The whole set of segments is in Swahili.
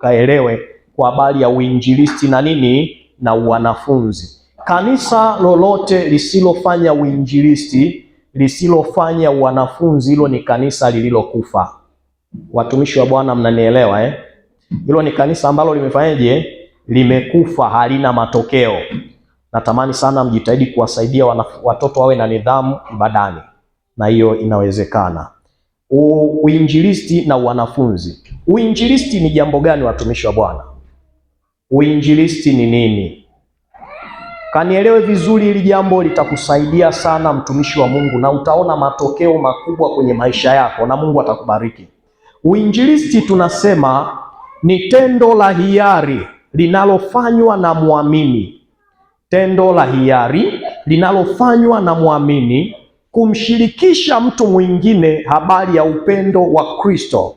Kaelewe kwa habari ya uinjilisti na nini na wanafunzi. Kanisa lolote lisilofanya uinjilisti, lisilofanya wanafunzi, hilo ni kanisa lililokufa. Watumishi wa Bwana, mnanielewa eh? Hilo ni kanisa ambalo limefanyaje? Limekufa, halina matokeo. Natamani sana mjitahidi kuwasaidia watoto wawe na nidhamu ibadani, na hiyo inawezekana. Uinjilisti na wanafunzi. Uinjilisti ni jambo gani, watumishi wa Bwana? Uinjilisti ni nini? Kanielewe vizuri, hili jambo litakusaidia sana mtumishi wa Mungu, na utaona matokeo makubwa kwenye maisha yako na Mungu atakubariki. Uinjilisti tunasema ni tendo la hiari linalofanywa na muamini, tendo la hiari linalofanywa na muamini kumshirikisha mtu mwingine habari ya upendo wa Kristo.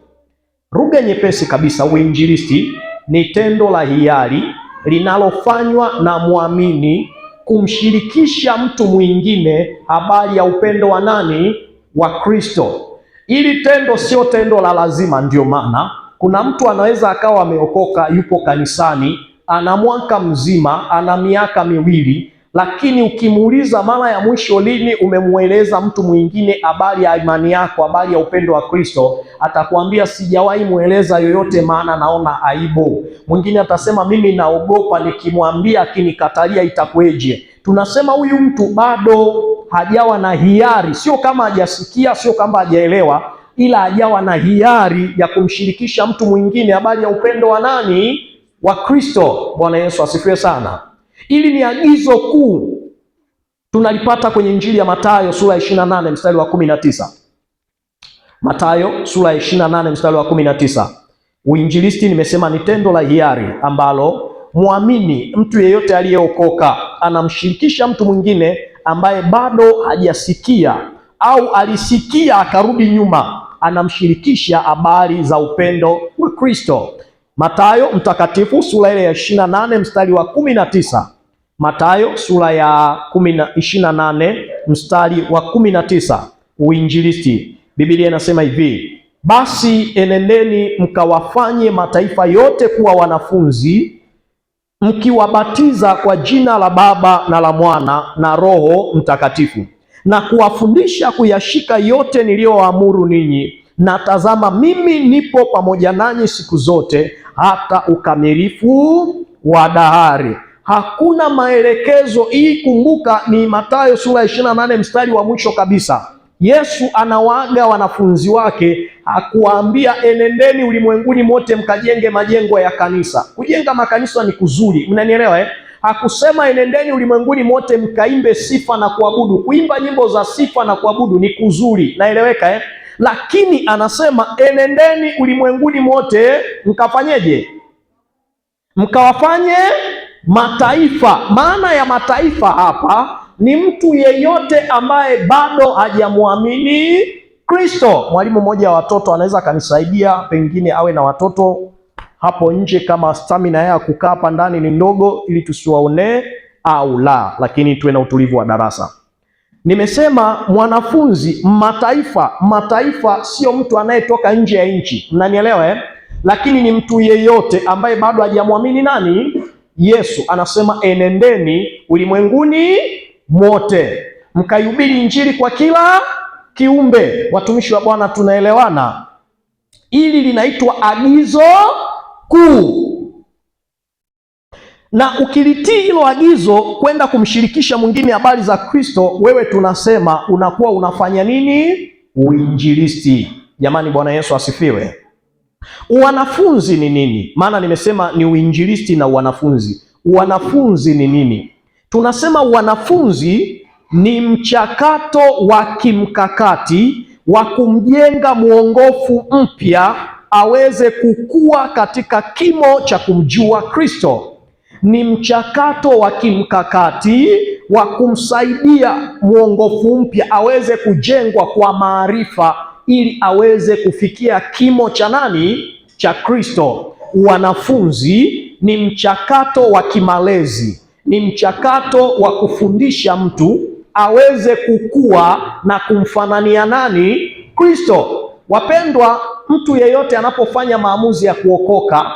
Lugha nyepesi kabisa, uinjilisti ni tendo la hiari linalofanywa na muamini kumshirikisha mtu mwingine habari ya upendo wa nani? Wa Kristo. Ili tendo sio tendo la lazima. Ndio maana kuna mtu anaweza akawa ameokoka, yupo kanisani, ana mwaka mzima, ana miaka miwili, lakini ukimuuliza mara ya mwisho lini umemweleza mtu mwingine habari ya imani yako, habari ya upendo wa Kristo, atakwambia sijawahi mweleza yoyote, maana naona aibu. Mwingine atasema mimi naogopa, nikimwambia akinikatalia itakuweje? Tunasema huyu mtu bado hajawa na hiari, sio kama hajasikia, sio kama hajaelewa, ila hajawa na hiari ya kumshirikisha mtu mwingine habari ya upendo wa nani? Wa Kristo. Bwana Yesu asifiwe sana. Hili ni agizo kuu tunalipata kwenye Injili ya Mathayo sura ya 28 mstari wa 19. Mathayo sura ya 28 mstari wa 19. Uinjilisti nimesema ni tendo la hiari ambalo muamini, mtu yeyote aliyeokoka, anamshirikisha mtu mwingine ambaye bado hajasikia au alisikia akarudi nyuma, anamshirikisha habari za upendo wa Kristo. Mathayo mtakatifu sura ile ya 28 mstari wa 19. Mathayo sura ya 28 mstari wa 19. Uinjilisti, Biblia inasema hivi: basi enendeni mkawafanye mataifa yote kuwa wanafunzi, mkiwabatiza kwa jina la Baba na la Mwana na Roho Mtakatifu, na kuwafundisha kuyashika yote niliyowaamuru ninyi, na tazama, mimi nipo pamoja nanyi siku zote hata ukamilifu wa dahari. Hakuna maelekezo hii. Kumbuka ni Mathayo sura ya 28 mstari wa mwisho kabisa. Yesu anawaaga wanafunzi wake, hakuwaambia enendeni ulimwenguni mote mkajenge majengo ya kanisa. Kujenga makanisa ni kuzuri, mnanielewa eh? Hakusema enendeni ulimwenguni mote mkaimbe sifa na kuabudu. Kuimba nyimbo za sifa na kuabudu ni kuzuri, naeleweka eh? Lakini anasema enendeni ulimwenguni mote mkafanyeje? Mkawafanye mataifa. Maana ya mataifa hapa ni mtu yeyote ambaye bado hajamwamini Kristo. Mwalimu mmoja wa watoto anaweza akanisaidia, pengine awe na watoto hapo nje, kama stamina ya kukaa hapa ndani ni ndogo, ili tusiwaonee au la, lakini tuwe na utulivu wa darasa. Nimesema mwanafunzi mataifa. Mataifa sio mtu anayetoka nje ya nchi, mnanielewa eh? Lakini ni mtu yeyote ambaye bado hajamwamini nani? Yesu. Anasema enendeni ulimwenguni mote mkaihubiri Injili kwa kila kiumbe. Watumishi wa Bwana, tunaelewana? Hili linaitwa agizo kuu, na ukilitii hilo agizo kwenda kumshirikisha mwingine habari za Kristo, wewe tunasema unakuwa unafanya nini? Uinjilisti. Jamani, Bwana Yesu asifiwe. Wanafunzi ni nini? Maana nimesema ni uinjilisti na wanafunzi. Wanafunzi ni nini? Tunasema wanafunzi ni mchakato wa kimkakati wa kumjenga mwongofu mpya aweze kukua katika kimo cha kumjua Kristo. Ni mchakato wa kimkakati wa kumsaidia mwongofu mpya aweze kujengwa kwa maarifa ili aweze kufikia kimo cha nani? Cha Kristo. Wanafunzi ni mchakato wa kimalezi, ni mchakato wa kufundisha mtu aweze kukua na kumfanania nani? Kristo. Wapendwa, mtu yeyote anapofanya maamuzi ya kuokoka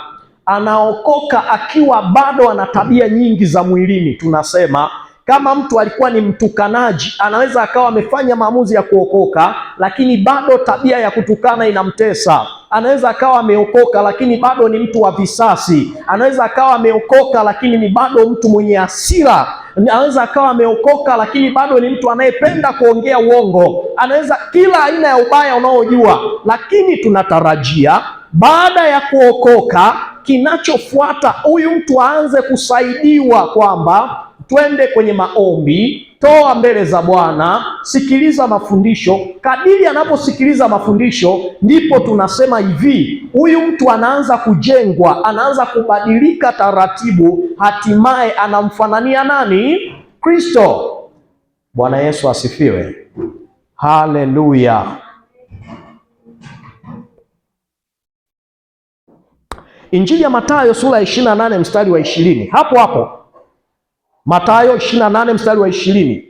Anaokoka akiwa bado ana tabia nyingi za mwilini. Tunasema kama mtu alikuwa ni mtukanaji, anaweza akawa amefanya maamuzi ya kuokoka, lakini bado tabia ya kutukana inamtesa. Anaweza akawa ameokoka, lakini bado ni mtu wa visasi. Anaweza akawa ameokoka, lakini ni bado mtu mwenye hasira. Anaweza akawa ameokoka, lakini bado ni mtu anayependa kuongea uongo. Anaweza kila aina ya ubaya unaojua, lakini tunatarajia baada ya kuokoka, kinachofuata huyu mtu aanze kusaidiwa kwamba twende kwenye maombi, toa mbele za Bwana, sikiliza mafundisho. Kadiri anaposikiliza mafundisho, ndipo tunasema hivi, huyu mtu anaanza kujengwa, anaanza kubadilika taratibu, hatimaye anamfanania nani? Kristo. Bwana Yesu asifiwe, haleluya. Injili ya Mathayo sura ya 28 mstari wa 20, hapo hapo Mathayo 28 mstari wa 20.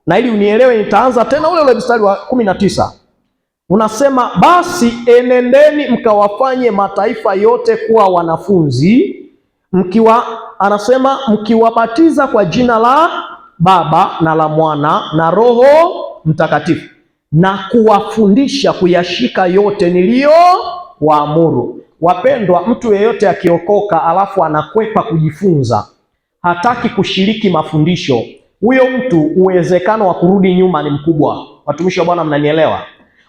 Na ili unielewe nitaanza tena ule ule mstari wa 19. Unasema, basi enendeni mkawafanye mataifa yote kuwa wanafunzi, anasema mkiwabatiza kwa jina la Baba na la Mwana na Roho Mtakatifu, na kuwafundisha kuyashika yote niliyo waamuru. Wapendwa, mtu yeyote akiokoka alafu anakwepa kujifunza, hataki kushiriki mafundisho, huyo mtu uwezekano wa kurudi nyuma ni mkubwa. Watumishi wa Bwana, mnanielewa?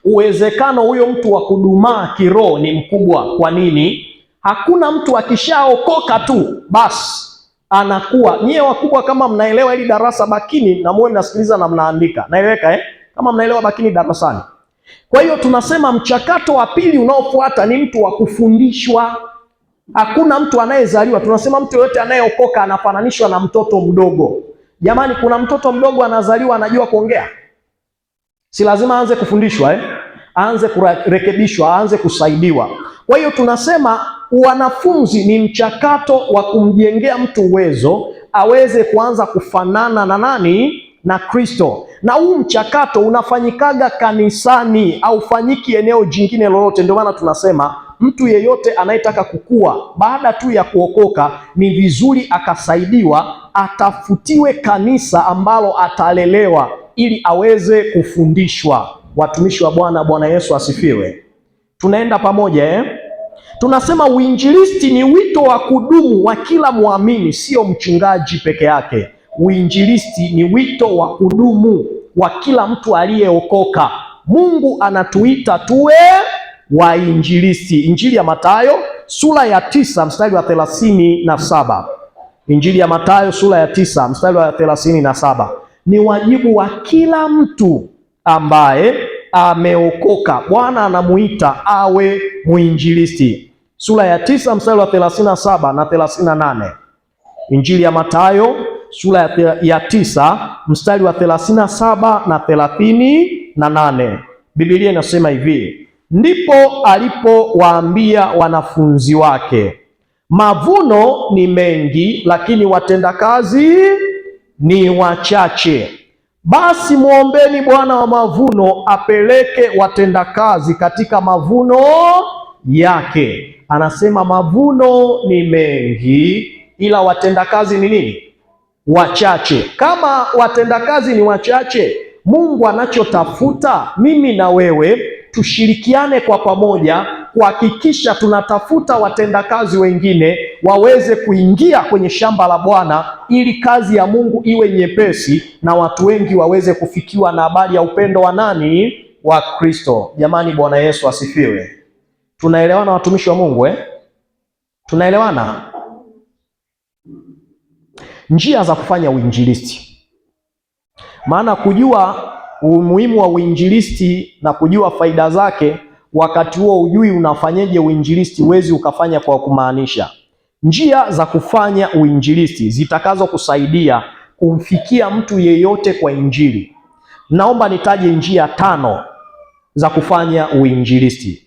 Uwezekano huyo mtu wa kudumaa kiroho ni mkubwa. Kwa nini? Hakuna mtu akishaokoka tu basi anakuwa. Nyie wakubwa, kama mnaelewa hili darasa, bakini na muwe mnasikiliza na mnaandika. Naeleweka eh? Kama mnaelewa, bakini darasani. Kwa hiyo tunasema mchakato wa pili unaofuata ni mtu wa kufundishwa. Hakuna mtu anayezaliwa. Tunasema mtu yoyote anayeokoka anafananishwa na mtoto mdogo. Jamani, kuna mtoto mdogo anazaliwa anajua kuongea? Si lazima aanze kufundishwa eh? Aanze kurekebishwa, aanze kusaidiwa. Kwa hiyo tunasema wanafunzi ni mchakato wa kumjengea mtu uwezo aweze kuanza kufanana na nani? Na Kristo. Na huu mchakato unafanyikaga kanisani, haufanyiki eneo jingine lolote. Ndio maana tunasema mtu yeyote anayetaka kukua baada tu ya kuokoka ni vizuri akasaidiwa, atafutiwe kanisa ambalo atalelewa ili aweze kufundishwa. Watumishi wa Bwana, Bwana Yesu asifiwe. Tunaenda pamoja eh? Tunasema uinjilisti ni wito wa kudumu wa kila muamini, sio mchungaji peke yake. Uinjilisti ni wito wa kudumu wa kila mtu aliyeokoka. Mungu anatuita tuwe wainjilisti. Injili ya Mathayo sura ya 9 mstari wa 37. Injili ya Mathayo sura ya 9 mstari wa 37. Ni wajibu wa kila mtu ambaye ameokoka, Bwana anamuita awe mwinjilisti. Sura ya 9 mstari wa 37 na 38. Injili ya Mathayo sura ya 9 mstari wa 37 na 38. Biblia inasema hivi: ndipo alipowaambia wanafunzi wake, mavuno ni mengi, lakini watendakazi ni wachache. Basi muombeni Bwana wa mavuno apeleke watendakazi katika mavuno yake. Anasema mavuno ni mengi, ila watendakazi ni nini? Wachache. Kama watendakazi ni wachache, Mungu anachotafuta mimi na wewe tushirikiane kwa pamoja kuhakikisha tunatafuta watendakazi wengine waweze kuingia kwenye shamba la Bwana ili kazi ya Mungu iwe nyepesi na watu wengi waweze kufikiwa na habari ya upendo wa nani? Wa Kristo. Jamani, Bwana Yesu asifiwe. Tunaelewana watumishi wa Mungu eh? Tunaelewana? Njia za kufanya uinjilisti. Maana kujua umuhimu wa uinjilisti na kujua faida zake, wakati huo ujui unafanyeje uinjilisti, huwezi ukafanya kwa kumaanisha. Njia za kufanya uinjilisti zitakazo kusaidia kumfikia mtu yeyote kwa Injili. Naomba nitaje njia 5 za kufanya uinjilisti.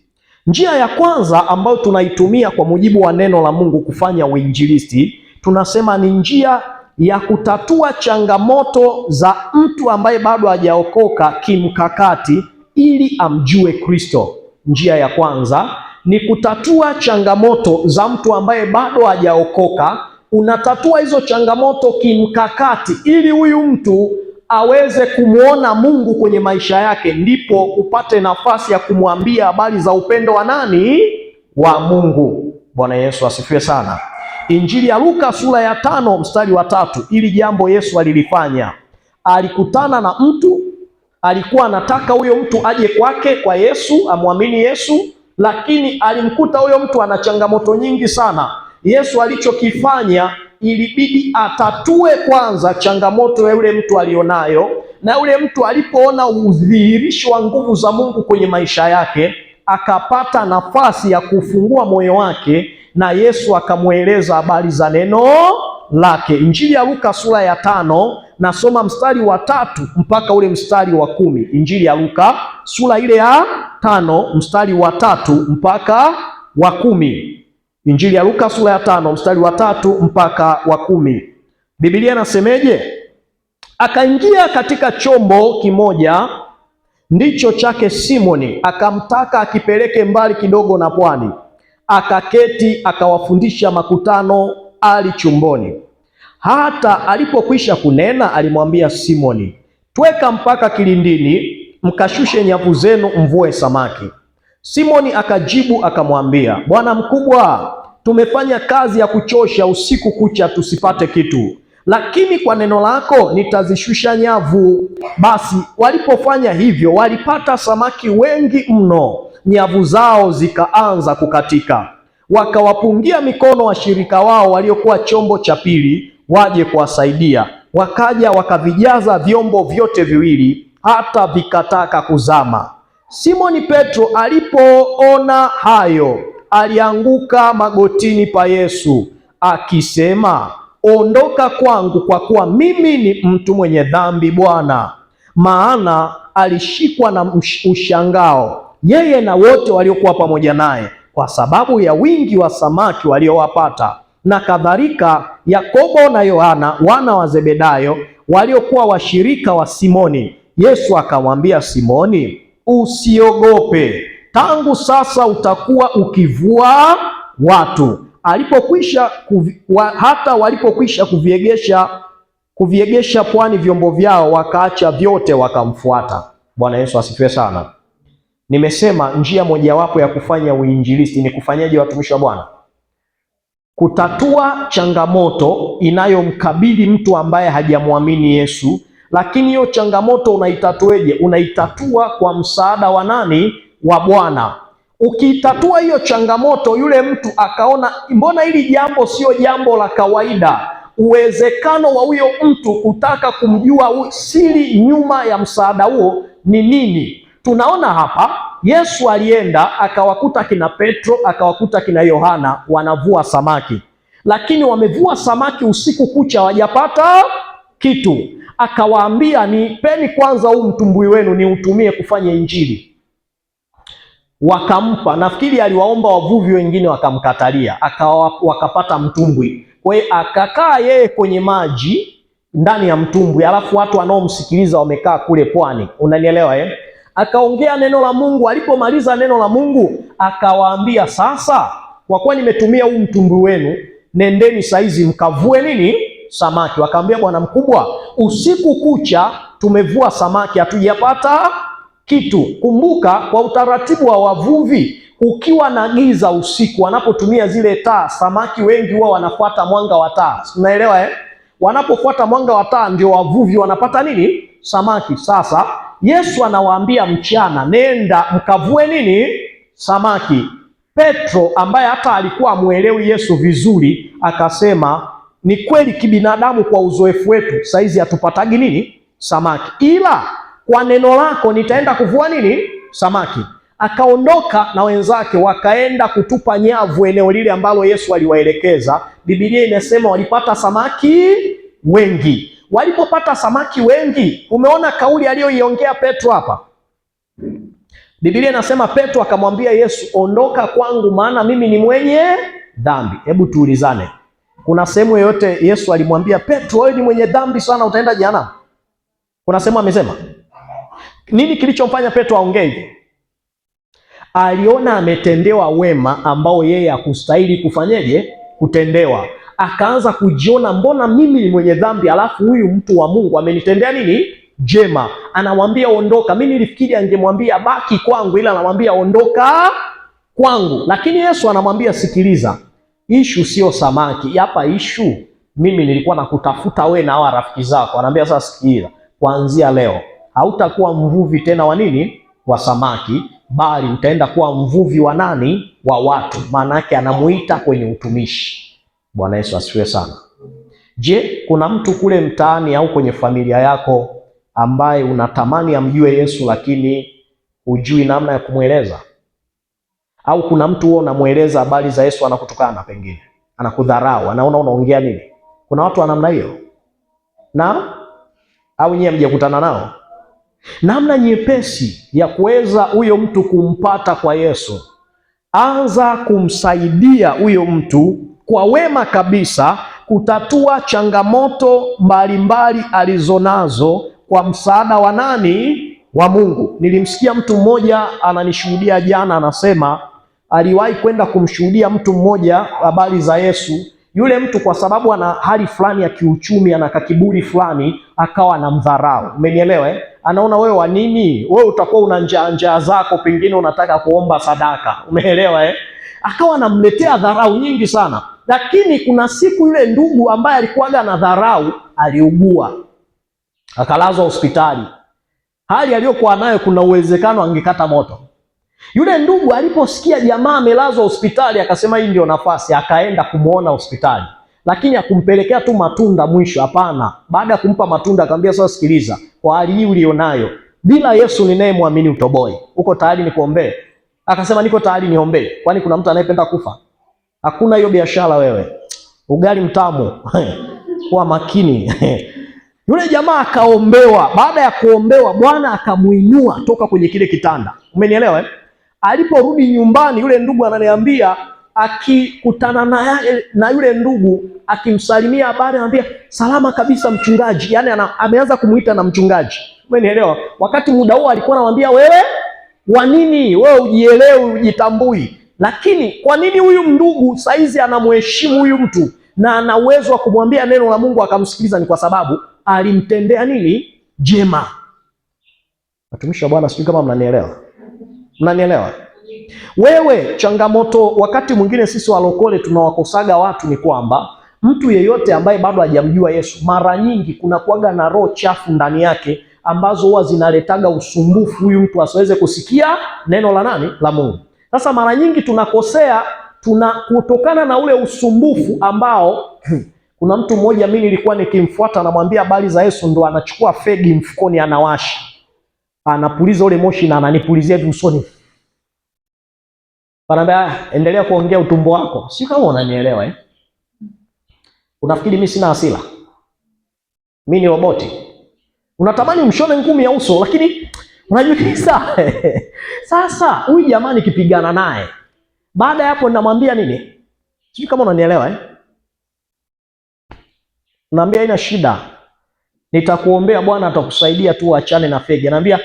Njia ya kwanza ambayo tunaitumia kwa mujibu wa neno la Mungu kufanya uinjilisti, tunasema ni njia ya kutatua changamoto za mtu ambaye bado hajaokoka kimkakati ili amjue Kristo. Njia ya kwanza Ni kutatua changamoto za mtu ambaye bado hajaokoka. Unatatua hizo changamoto kimkakati, ili huyu mtu aweze kumwona Mungu kwenye maisha yake, ndipo upate nafasi ya kumwambia habari za upendo wa nani? Wa Mungu. Bwana Yesu asifiwe sana. Injili ya Luka sura ya 5 mstari wa 3, ili jambo Yesu alilifanya. Alikutana na mtu, alikuwa anataka huyo mtu aje kwake kwa Yesu, amwamini Yesu, lakini alimkuta huyo mtu ana changamoto nyingi sana. Yesu alichokifanya, ilibidi atatue kwanza changamoto ya yule mtu alionayo, na yule mtu alipoona udhihirisho wa nguvu za Mungu kwenye maisha yake, akapata nafasi ya kufungua moyo wake, na Yesu akamweleza habari za neno lake. Injili ya Luka sura ya 5 nasoma mstari wa 3 mpaka ule mstari wa 10. Injili ya Luka sura ile ya 5 mstari wa 3 mpaka wa 10. Injili ya Luka sura ya 5 mstari wa 3 mpaka wa 10. Biblia inasemeje? Akaingia katika chombo kimoja ndicho chake Simoni, akamtaka akipeleke mbali kidogo na pwani. Akaketi akawafundisha makutano ali chumboni. Hata alipokwisha kunena, alimwambia Simoni, tweka mpaka kilindini, mkashushe nyavu zenu mvue samaki. Simoni akajibu akamwambia, Bwana mkubwa, tumefanya kazi ya kuchosha usiku kucha tusipate kitu, lakini kwa neno lako nitazishusha nyavu. Basi walipofanya hivyo, walipata samaki wengi mno, nyavu zao zikaanza kukatika. Wakawapungia mikono washirika wao waliokuwa chombo cha pili waje kuwasaidia. Wakaja wakavijaza vyombo vyote viwili, hata vikataka kuzama. Simoni Petro alipoona hayo, alianguka magotini pa Yesu akisema, ondoka kwangu, kwa kuwa mimi ni mtu mwenye dhambi, Bwana. Maana alishikwa na ushangao, yeye na wote waliokuwa pamoja naye, kwa sababu ya wingi wa samaki waliowapata. Na kadhalika Yakobo na Yohana wana wa Zebedayo, waliokuwa washirika wa Simoni. Yesu akamwambia Simoni, usiogope, tangu sasa utakuwa ukivua watu. Hata walipokwisha kuviegesha pwani vyombo vyao, wakaacha vyote wakamfuata. Bwana Yesu asifiwe sana. Nimesema njia mojawapo ya kufanya uinjilisti ni kufanyaje, watumishi wa Bwana? Kutatua changamoto inayomkabili mtu ambaye hajamwamini Yesu. Lakini hiyo changamoto unaitatueje? Unaitatua kwa msaada wa nani? Wa Bwana. Ukiitatua hiyo changamoto, yule mtu akaona mbona hili jambo sio jambo la kawaida, uwezekano wa huyo mtu kutaka kumjua siri nyuma ya msaada huo ni nini? Tunaona hapa Yesu alienda akawakuta kina Petro, akawakuta kina Yohana wanavua samaki, lakini wamevua samaki usiku kucha hawajapata kitu. Akawaambia, nipeni kwanza huu mtumbwi wenu niutumie kufanya injili. Wakampa. Nafikiri aliwaomba wavuvi wengine wakamkatalia, wakapata mtumbwi. Kwa hiyo akakaa yeye kwenye maji ndani ya mtumbwi, alafu watu wanaomsikiliza wamekaa kule pwani. Unanielewa eh? Akaongea neno la Mungu. Alipomaliza neno la Mungu akawaambia, sasa kwa kuwa nimetumia huu mtumbwi wenu, nendeni saizi mkavue nini? Samaki. Wakaambia, bwana mkubwa, usiku kucha tumevua samaki hatujapata kitu. Kumbuka, kwa utaratibu wa wavuvi, ukiwa na giza usiku, wanapotumia zile taa, samaki wengi huwa wanafuata mwanga wa taa. Unaelewa eh? Wanapofuata mwanga wa taa ndio wavuvi wanapata nini? Samaki. Sasa Yesu anawaambia mchana, nenda mkavue nini? Samaki. Petro ambaye hata alikuwa amuelewi Yesu vizuri akasema, ni kweli kibinadamu, kwa uzoefu wetu saizi hatupatagi nini? Samaki, ila kwa neno lako nitaenda kuvua nini? Samaki. Akaondoka na wenzake wakaenda kutupa nyavu eneo lile ambalo Yesu aliwaelekeza. Biblia inasema walipata samaki wengi. Walipopata samaki wengi, umeona kauli aliyoiongea Petro hapa. Biblia inasema Petro akamwambia Yesu, ondoka kwangu, maana mimi ni mwenye dhambi. Hebu tuulizane, kuna sehemu yoyote Yesu alimwambia Petro, wewe ni mwenye dhambi sana, utaenda jehanamu? Kuna sehemu amesema nini? Kilichomfanya Petro aongee hivi? Aliona ametendewa wema ambao yeye hakustahili kufanyeje? Kutendewa. Akaanza kujiona, mbona mimi ni mwenye dhambi, alafu huyu mtu wa Mungu amenitendea nini? Jema. Anamwambia ondoka. Mimi nilifikiri angemwambia baki kwangu, ila anamwambia ondoka kwangu. Lakini Yesu anamwambia sikiliza, ishu sio samaki hapa, ishu mimi nilikuwa nakutafuta we na hawa rafiki zako. Anaambia sasa, sikiliza, kuanzia leo hautakuwa mvuvi tena wa nini? Wa samaki, bali utaenda kuwa mvuvi wa nani? Wa watu. Maana yake anamuita kwenye utumishi. Bwana Yesu asifiwe sana. Je, kuna mtu kule mtaani au kwenye familia yako ambaye unatamani amjue Yesu lakini hujui namna ya kumweleza? Au kuna mtu huo unamweleza habari za Yesu anakutukana, pengine anakudharau, anaona unaongea nini? Kuna watu wa namna hiyo na au nyie hamjakutana nao? Namna nyepesi ya kuweza huyo mtu kumpata kwa Yesu, anza kumsaidia huyo mtu kwa wema kabisa kutatua changamoto mbalimbali alizonazo kwa msaada wa nani? Wa Mungu. Nilimsikia mtu mmoja ananishuhudia jana, anasema aliwahi kwenda kumshuhudia mtu mmoja habari za Yesu. Yule mtu kwa sababu ana hali fulani ya kiuchumi, ana kakiburi fulani, akawa anamdharau. Umenielewa eh? Anaona wewe wa nini? Wewe utakuwa una njaa njaa zako, pengine unataka kuomba sadaka. Umeelewa eh? Akawa anamletea dharau nyingi sana, lakini kuna siku yule ndugu ambaye alikuwaga na dharau aliugua, akalazwa hospitali. Hali aliyokuwa nayo, kuna uwezekano angekata moto. Yule ndugu aliposikia jamaa amelazwa hospitali, akasema hii ndio nafasi, akaenda kumuona hospitali, lakini akumpelekea tu matunda mwisho. Hapana, baada ya kumpa matunda akamwambia, sasa sikiliza, kwa hali hii ulionayo, bila Yesu ninayemwamini utoboi, uko tayari nikuombee? Akasema niko tayari, niombee. Kwani kuna mtu anayependa kufa? Hakuna hiyo biashara wewe. Ugali mtamu kuwa makini. Yule jamaa akaombewa. Baada ya kuombewa, Bwana akamuinua toka kwenye kile kitanda. Umenielewa eh? Aliporudi nyumbani, yule ndugu ananiambia, akikutana na yule ndugu akimsalimia habari, anamwambia salama kabisa mchungaji. Yani ameanza kumuita na mchungaji. Umenielewa? Wakati muda huo alikuwa anamwambia wewe wa nini wewe, ujielewi, ujitambui. Lakini kwa nini huyu ndugu saizi anamheshimu huyu mtu na ana uwezo wa kumwambia neno la Mungu akamsikiliza? Ni kwa sababu alimtendea nini? Jema. Watumishi wa Bwana, sijui kama mnanielewa. Mnanielewa? Wewe, changamoto wakati mwingine sisi walokole tunawakosaga watu ni kwamba mtu yeyote ambaye bado hajamjua Yesu, mara nyingi kuna kuwaga na roho chafu ndani yake ambazo huwa zinaletaga usumbufu huyu mtu asiweze kusikia neno la nani? La Mungu. Sasa mara nyingi tunakosea, tuna kutokana na ule usumbufu ambao kuna mtu mmoja mimi nilikuwa nikimfuata namwambia habari za Yesu, ndo anachukua fegi mfukoni anawasha, anapuliza ule moshi na ananipulizia hivi usoni. Ananiambia endelea kuongea utumbo wako. Si kama unanielewa eh? Unafikiri mimi sina hasira? Mimi ni roboti? Unatamani umshone ngumi ya uso lakini unajiuliza. Sasa huyu jamaa nikipigana naye, baada ya hapo ninamwambia nini? Sijui kama unanielewa eh? Naambia haina shida, nitakuombea, Bwana atakusaidia tu, achane na fegi. Anaambia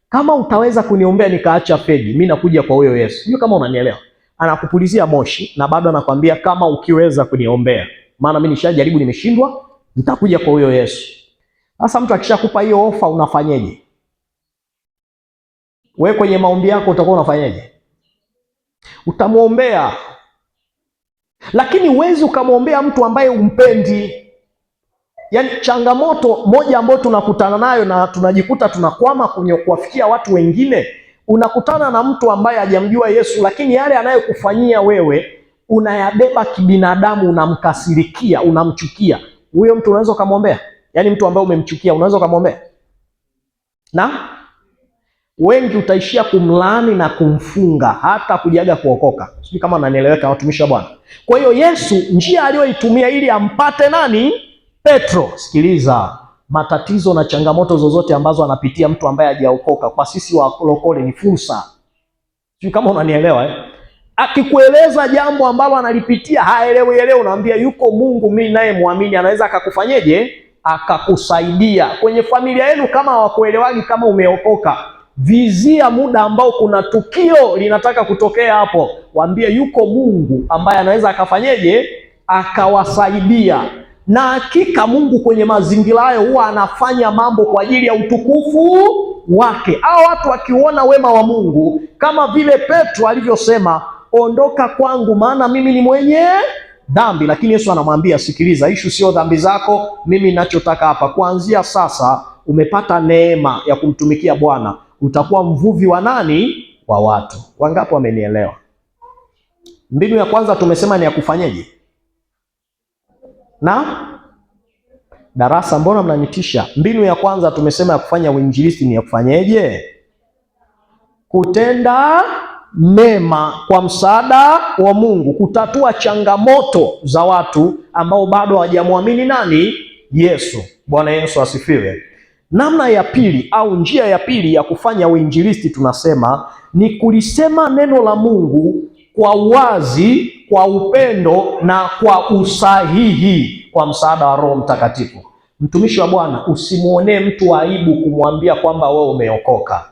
kama utaweza kuniombea nikaacha fegi, mimi nakuja kwa huyo Yesu. Sijui kama unanielewa. Anakupulizia moshi na bado anakwambia kama ukiweza kuniombea, maana mimi nishajaribu nimeshindwa, nitakuja kwa huyo Yesu. Sasa mtu akishakupa hiyo ofa unafanyeje? We kwenye maombi yako utakuwa unafanyeje? Utamwombea, lakini huwezi ukamwombea mtu ambaye umpendi. Yaani changamoto moja ambayo tunakutana nayo na tunajikuta tunakwama kwenye kuwafikia watu wengine, unakutana na mtu ambaye hajamjua Yesu, lakini yale anayokufanyia wewe unayabeba kibinadamu, unamkasirikia, unamchukia. Huyo mtu unaweza ukamwombea? Yaani mtu ambaye umemchukia unaweza ukamwombea? Na wengi utaishia kumlaani na kumfunga hata kujaga kuokoka. Sijui kama nanieleweka, watumishi wa Bwana. Kwa hiyo Yesu njia aliyoitumia ili ampate nani? Petro. Sikiliza, matatizo na changamoto zozote ambazo anapitia mtu ambaye hajaokoka, kwa sisi walokole ni fursa. Sijui kama unanielewa eh? Akikueleza jambo ambalo analipitia haelewi elewi, unaambia yuko Mungu mimi naye muamini, anaweza akakufanyeje? Akakusaidia. Kwenye familia yenu kama hawakuelewagi kama umeokoka, Vizia muda ambao kuna tukio linataka kutokea hapo, waambie yuko Mungu ambaye anaweza akafanyeje, akawasaidia. Na hakika Mungu kwenye mazingira hayo huwa anafanya mambo kwa ajili ya utukufu wake. Hao watu wakiuona wema wa Mungu, kama vile Petro alivyosema, ondoka kwangu, maana mimi ni mwenye dhambi. Lakini Yesu anamwambia sikiliza, ishu sio dhambi zako, mimi ninachotaka hapa, kuanzia sasa umepata neema ya kumtumikia Bwana, utakuwa mvuvi wa nani? Wa watu. Wangapi wamenielewa? Mbinu ya kwanza tumesema ni ya kufanyeje? Na darasa, mbona mnanitisha? Mbinu ya kwanza tumesema ya kufanya uinjilisti ni ya kufanyeje? Kutenda mema kwa msaada wa Mungu, kutatua changamoto za watu ambao bado hawajamwamini nani? Yesu. Bwana Yesu asifiwe. Namna ya pili au njia ya pili ya kufanya uinjilisti tunasema ni kulisema neno la Mungu kwa uwazi, kwa upendo na kwa usahihi, kwa msaada wa Roho Mtakatifu. Mtumishi wa Bwana, usimwonee mtu aibu kumwambia kwamba wewe umeokoka.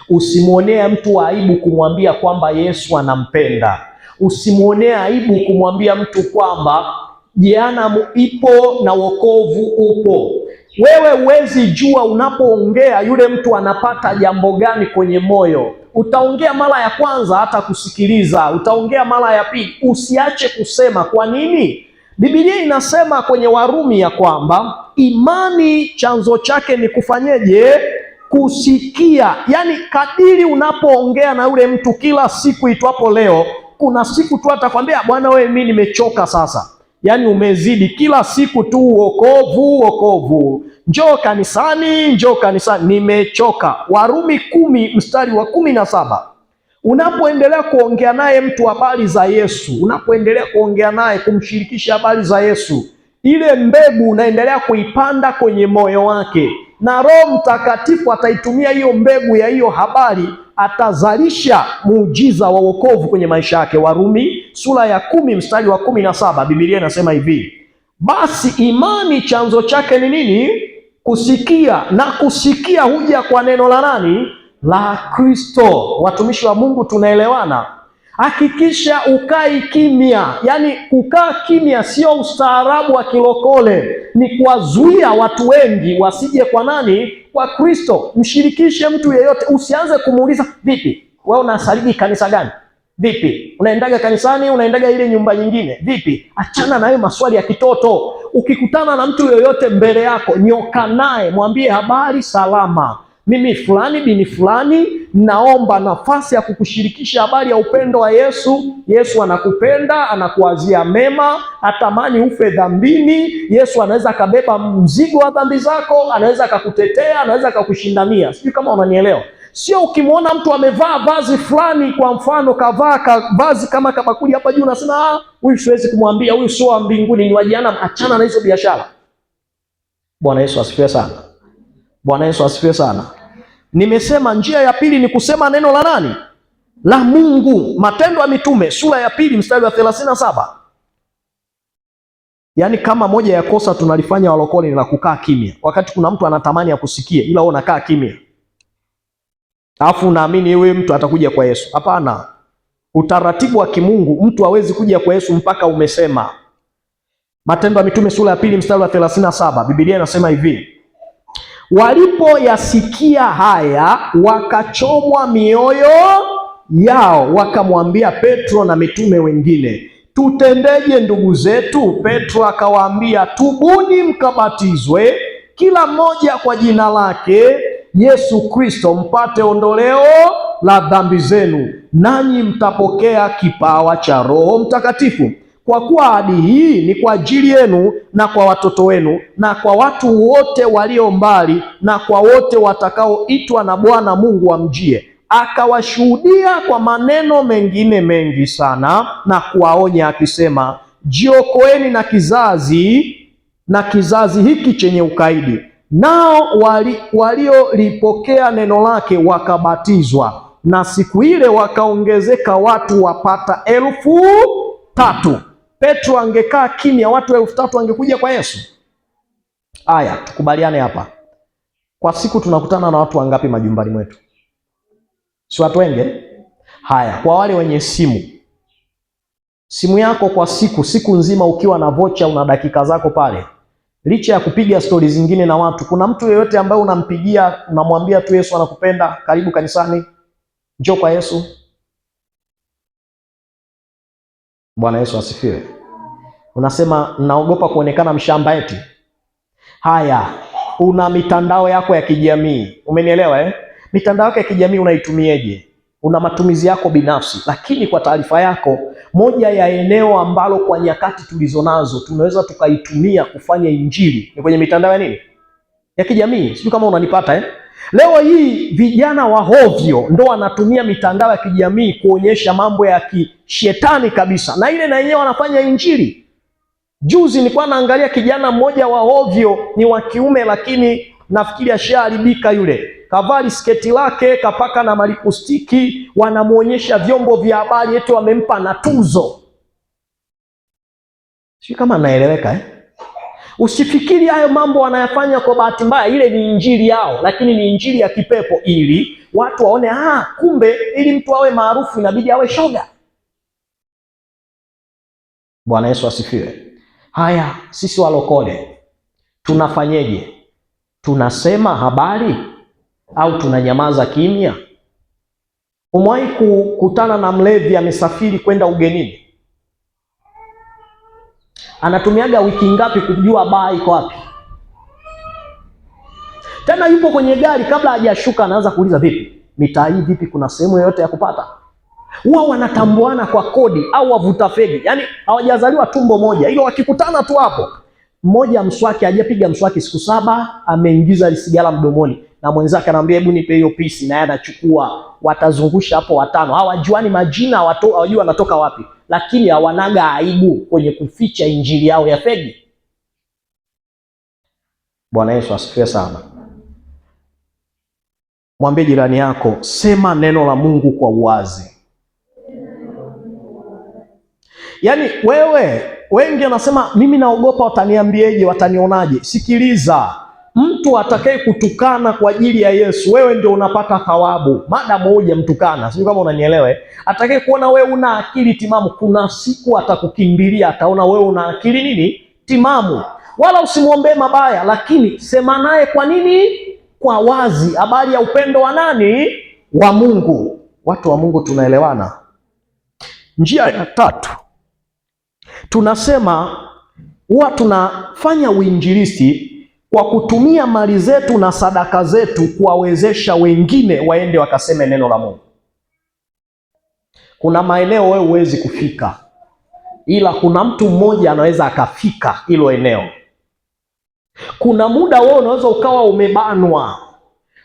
Usimwonee mtu aibu kumwambia kwamba Yesu anampenda. Usimwonee aibu kumwambia mtu kwamba jehanamu ipo na wokovu upo. Wewe huwezi jua unapoongea yule mtu anapata jambo gani kwenye moyo. Utaongea mara ya kwanza hata kusikiliza, utaongea mara ya pili, usiache kusema. Kwa nini? Biblia inasema kwenye Warumi ya kwamba imani chanzo chake ni kufanyeje? Kusikia. Yaani kadiri unapoongea na yule mtu kila siku itwapo leo, kuna siku tu atakwambia bwana, wewe mimi nimechoka sasa. Yaani umezidi kila siku tu wokovu, wokovu, njoo kanisani, njoo kanisani, nimechoka. Warumi 10 mstari wa 17. Unapoendelea kuongea naye mtu habari za Yesu, unapoendelea kuongea naye kumshirikisha habari za Yesu, ile mbegu unaendelea kuipanda kwenye moyo wake, na Roho Mtakatifu ataitumia hiyo mbegu ya hiyo habari, atazalisha muujiza wa wokovu kwenye maisha yake. Warumi sura ya 10 mstari wa 17, Biblia inasema hivi: basi imani chanzo chake ni nini? Kusikia, na kusikia huja kwa neno la nani? La Kristo. Watumishi wa Mungu, tunaelewana? Hakikisha ukai kimya. Yaani kukaa kimya sio ustaarabu wa kilokole, ni kuwazuia watu wengi wasije kwa nani? Kwa Kristo. Mshirikishe mtu yeyote, usianze kumuuliza vipi, wewe unasaliji kanisa gani? Vipi, unaendaga kanisani? Unaendaga ile nyumba nyingine? Vipi? Achana na hayo maswali ya kitoto. Ukikutana na mtu yoyote mbele yako, nyoka naye, mwambie habari salama, mimi fulani bini fulani, naomba nafasi ya kukushirikisha habari ya upendo wa Yesu. Yesu anakupenda, anakuwazia mema, hatamani ufe dhambini. Yesu anaweza akabeba mzigo wa dhambi zako, anaweza akakutetea, anaweza akakushindania. Sijui kama unanielewa. Sio ukimwona mtu amevaa vazi fulani, kwa mfano kavaa vazi kama kabakuli hapa juu, unasema ah, huyu siwezi kumwambia, huyu sio wa mbinguni, ni wa jehanamu. Achana na hizo biashara. Bwana Yesu asifiwe sana. Bwana Yesu asifiwe sana. Nimesema njia ya pili ni kusema neno la nani? La Mungu. Matendo ya Mitume sura ya 2 mstari wa 37. Yaani kama moja ya kosa tunalifanya walokole ni la kukaa kimya, wakati kuna mtu anatamani akusikie, ila wewe unakaa kimya, alafu unaamini wewe mtu atakuja kwa Yesu. Hapana, utaratibu wa kimungu, mtu hawezi kuja kwa Yesu mpaka umesema. Matendo ya Mitume sura ya 2 mstari wa 37, Biblia inasema hivi: walipoyasikia haya wakachomwa mioyo yao, wakamwambia Petro na mitume wengine, tutendeje ndugu zetu? Petro akawaambia, tubuni mkabatizwe kila mmoja kwa jina lake Yesu Kristo, mpate ondoleo la dhambi zenu, nanyi mtapokea kipawa cha Roho Mtakatifu. Kwa kuwa ahadi hii ni kwa ajili yenu na kwa watoto wenu na kwa watu wote walio mbali na kwa wote watakaoitwa na Bwana Mungu wamjie. Akawashuhudia kwa maneno mengine mengi sana na kuwaonya akisema, jiokoeni na kizazi hiki chenye ukaidi. Nao waliolipokea neno lake wakabatizwa, na siku ile wakaongezeka watu wapata 3,000. Petro angekaa kimya, watu 3,000 wangekuja kwa Yesu? Aya, tukubaliane hapa, kwa siku tunakutana na watu wangapi majumbani mwetu? Si watu wengi? Haya, kwa wale wenye simu, simu yako kwa siku, siku nzima ukiwa na vocha, una dakika zako pale, licha ya kupiga stori zingine na watu, kuna mtu yeyote ambaye unampigia unamwambia tu Yesu anakupenda, karibu kanisani, njoo kwa Yesu? Bwana Yesu asifiwe. Unasema naogopa kuonekana mshamba eti. Haya, una mitandao yako ya kijamii, umenielewa eh? Mitandao yako ya kijamii unaitumieje? Una matumizi yako binafsi, lakini kwa taarifa yako, moja ya eneo ambalo kwa nyakati tulizonazo tunaweza tukaitumia kufanya injili ni kwenye mitandao ya nini, ya kijamii. Sijui kama unanipata eh? Leo hii vijana wa hovyo ndo wanatumia mitandao ya kijamii kuonyesha mambo ya kishetani kabisa, na ile na yenyewe wanafanya injili. Juzi nilikuwa naangalia kijana mmoja wa hovyo, ni wa kiume, lakini nafikiri ashaharibika yule. Kavali sketi lake kapaka na malipustiki, wanamuonyesha vyombo vya habari eti wamempa na tuzo. Sijui kama naeleweka eh? Usifikiri hayo mambo wanayafanya kwa bahati mbaya, ile ni injili yao, lakini ni injili ya kipepo, ili watu waone, ah, kumbe ili mtu awe maarufu inabidi awe shoga. Bwana Yesu asifiwe. Haya, sisi walokole tunafanyeje? Tunasema habari au tunanyamaza kimya? Umewahi kukutana na mlevi amesafiri kwenda ugenini? Anatumiaga wiki ngapi kujua baa iko wapi? Tena yupo kwenye gari, kabla hajashuka anaanza kuuliza, vipi mitaa hii, vipi, kuna sehemu yoyote ya kupata? Huwa wanatambuana kwa kodi au wavuta fegi, yaani hawajazaliwa tumbo moja, ilo wakikutana tu hapo, mmoja mswaki hajapiga mswaki siku 7, ameingiza sigara mdomoni, na mwenzake anamwambia hebu nipe hiyo pisi, naye anachukua. Watazungusha hapo watano, hawajuani majina, hawajui wanatoka wapi, lakini hawanaga aibu kwenye kuficha injili yao ya fegi. Bwana Yesu asifiwe sana. Mwambie jirani yako, sema neno la Mungu kwa uwazi. Yaani wewe, wengi wanasema mimi naogopa wataniambieje, watanionaje. Sikiliza, mtu atakaye kutukana kwa ajili ya Yesu, wewe ndio unapata thawabu, madamu hujamtukana. Sijui kama unanielewa eh? Atakaye kuona wewe una akili timamu, kuna siku atakukimbilia, ataona wewe una akili nini timamu. Wala usimwombee mabaya, lakini sema naye kwa nini? Kwa wazi, habari ya upendo wa nani? Wa Mungu. Watu wa Mungu tunaelewana? Njia ya tatu tunasema huwa tunafanya uinjilisti kwa kutumia mali zetu na sadaka zetu kuwawezesha wengine waende wakaseme neno la Mungu. Kuna maeneo wewe huwezi kufika, ila kuna mtu mmoja anaweza akafika hilo eneo. Kuna muda wewe unaweza ukawa umebanwa,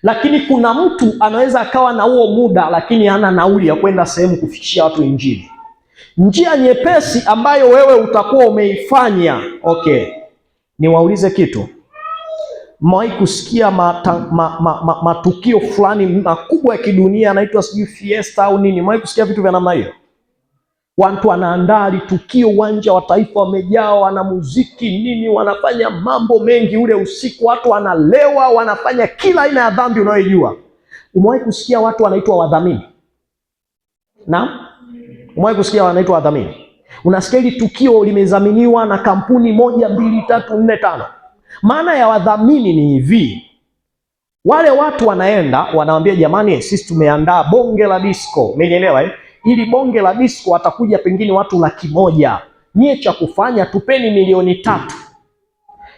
lakini kuna mtu anaweza akawa na huo muda, lakini hana nauli ya kwenda sehemu kufikishia watu injili. Njia nyepesi ambayo wewe utakuwa umeifanya. Okay, niwaulize kitu. Mmewahi kusikia matukio fulani makubwa ya kidunia yanaitwa sijui fiesta au nini? Mmewahi kusikia vitu vya namna hiyo? Watu wanaandaa tukio, uwanja wa Taifa wamejaa, wana muziki nini, wanafanya mambo mengi ule usiku, watu wanalewa, wanafanya kila aina ya dhambi unayojua. Umewahi kusikia watu wanaitwa wadhamini? Naam? Umewahi kusikia wanaitwa wadhamini? Unasikia hili tukio limedhaminiwa na kampuni 1 2 3 4 5. Maana ya wadhamini ni hivi: wale watu wanaenda wanawaambia, jamani, sisi tumeandaa bonge la disco, umenielewa eh? Ili bonge la disco watakuja pengine watu 100,000. Nyie cha kufanya tupeni 3,000,000.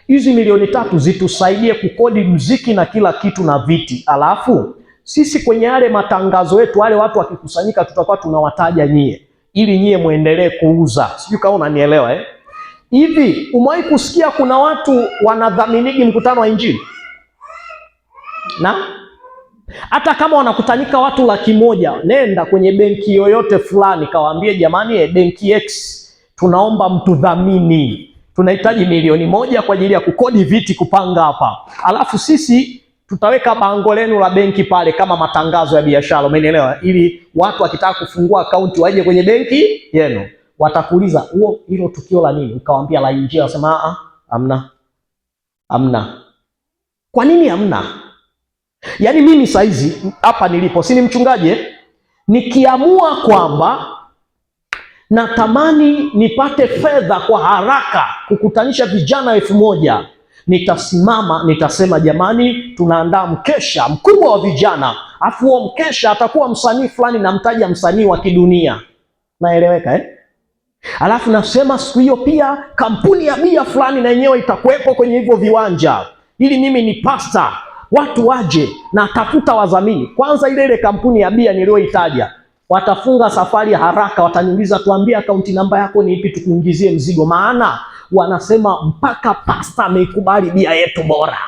Hizi 3,000,000 zitusaidie kukodi mziki na kila kitu na viti. Alafu sisi kwenye yale matangazo yetu, wale watu wakikusanyika, tutakuwa tunawataja nyie ili nyie muendelee kuuza. Sijui kama unanielewa eh? Hivi umewahi kusikia kuna watu wanadhaminigi mkutano wa injili? Na hata kama wanakutanika watu 100,000, nenda kwenye benki yoyote fulani kawaambie, jamani, benki X tunaomba mtudhamini, tunahitaji 1,000,000 kwa ajili ya kukodi viti kupanga hapa, alafu sisi tutaweka bango lenu la benki pale kama matangazo ya biashara, umenielewa? Ili watu wakitaka kufungua akaunti waje kwenye benki yenu. Watakuuliza huo hilo tukio la nini? Ukawaambia la injili, wasema a amna. Amna. Kwa nini amna? Yaani mimi saizi hapa nilipo si ni mchungaji eh? Nikiamua kwamba natamani nipate fedha kwa haraka kukutanisha vijana 1000, nitasimama nitasema, jamani, tunaandaa mkesha mkubwa wa vijana, afu huo mkesha atakuwa msanii fulani, namtaja msanii wa kidunia, naeleweka eh? Alafu nasema siku hiyo pia kampuni ya bia fulani na yenyewe itakuwepo kwenye hivyo viwanja, ili mimi ni pasta, watu waje na tafuta wadhamini. Kwanza ile ile kampuni ya bia niliyoitaja watafunga safari haraka, wataniuliza tuambie akaunti namba yako ni ipi tukuingizie mzigo, maana wanasema mpaka pasta ameikubali bia yetu bora.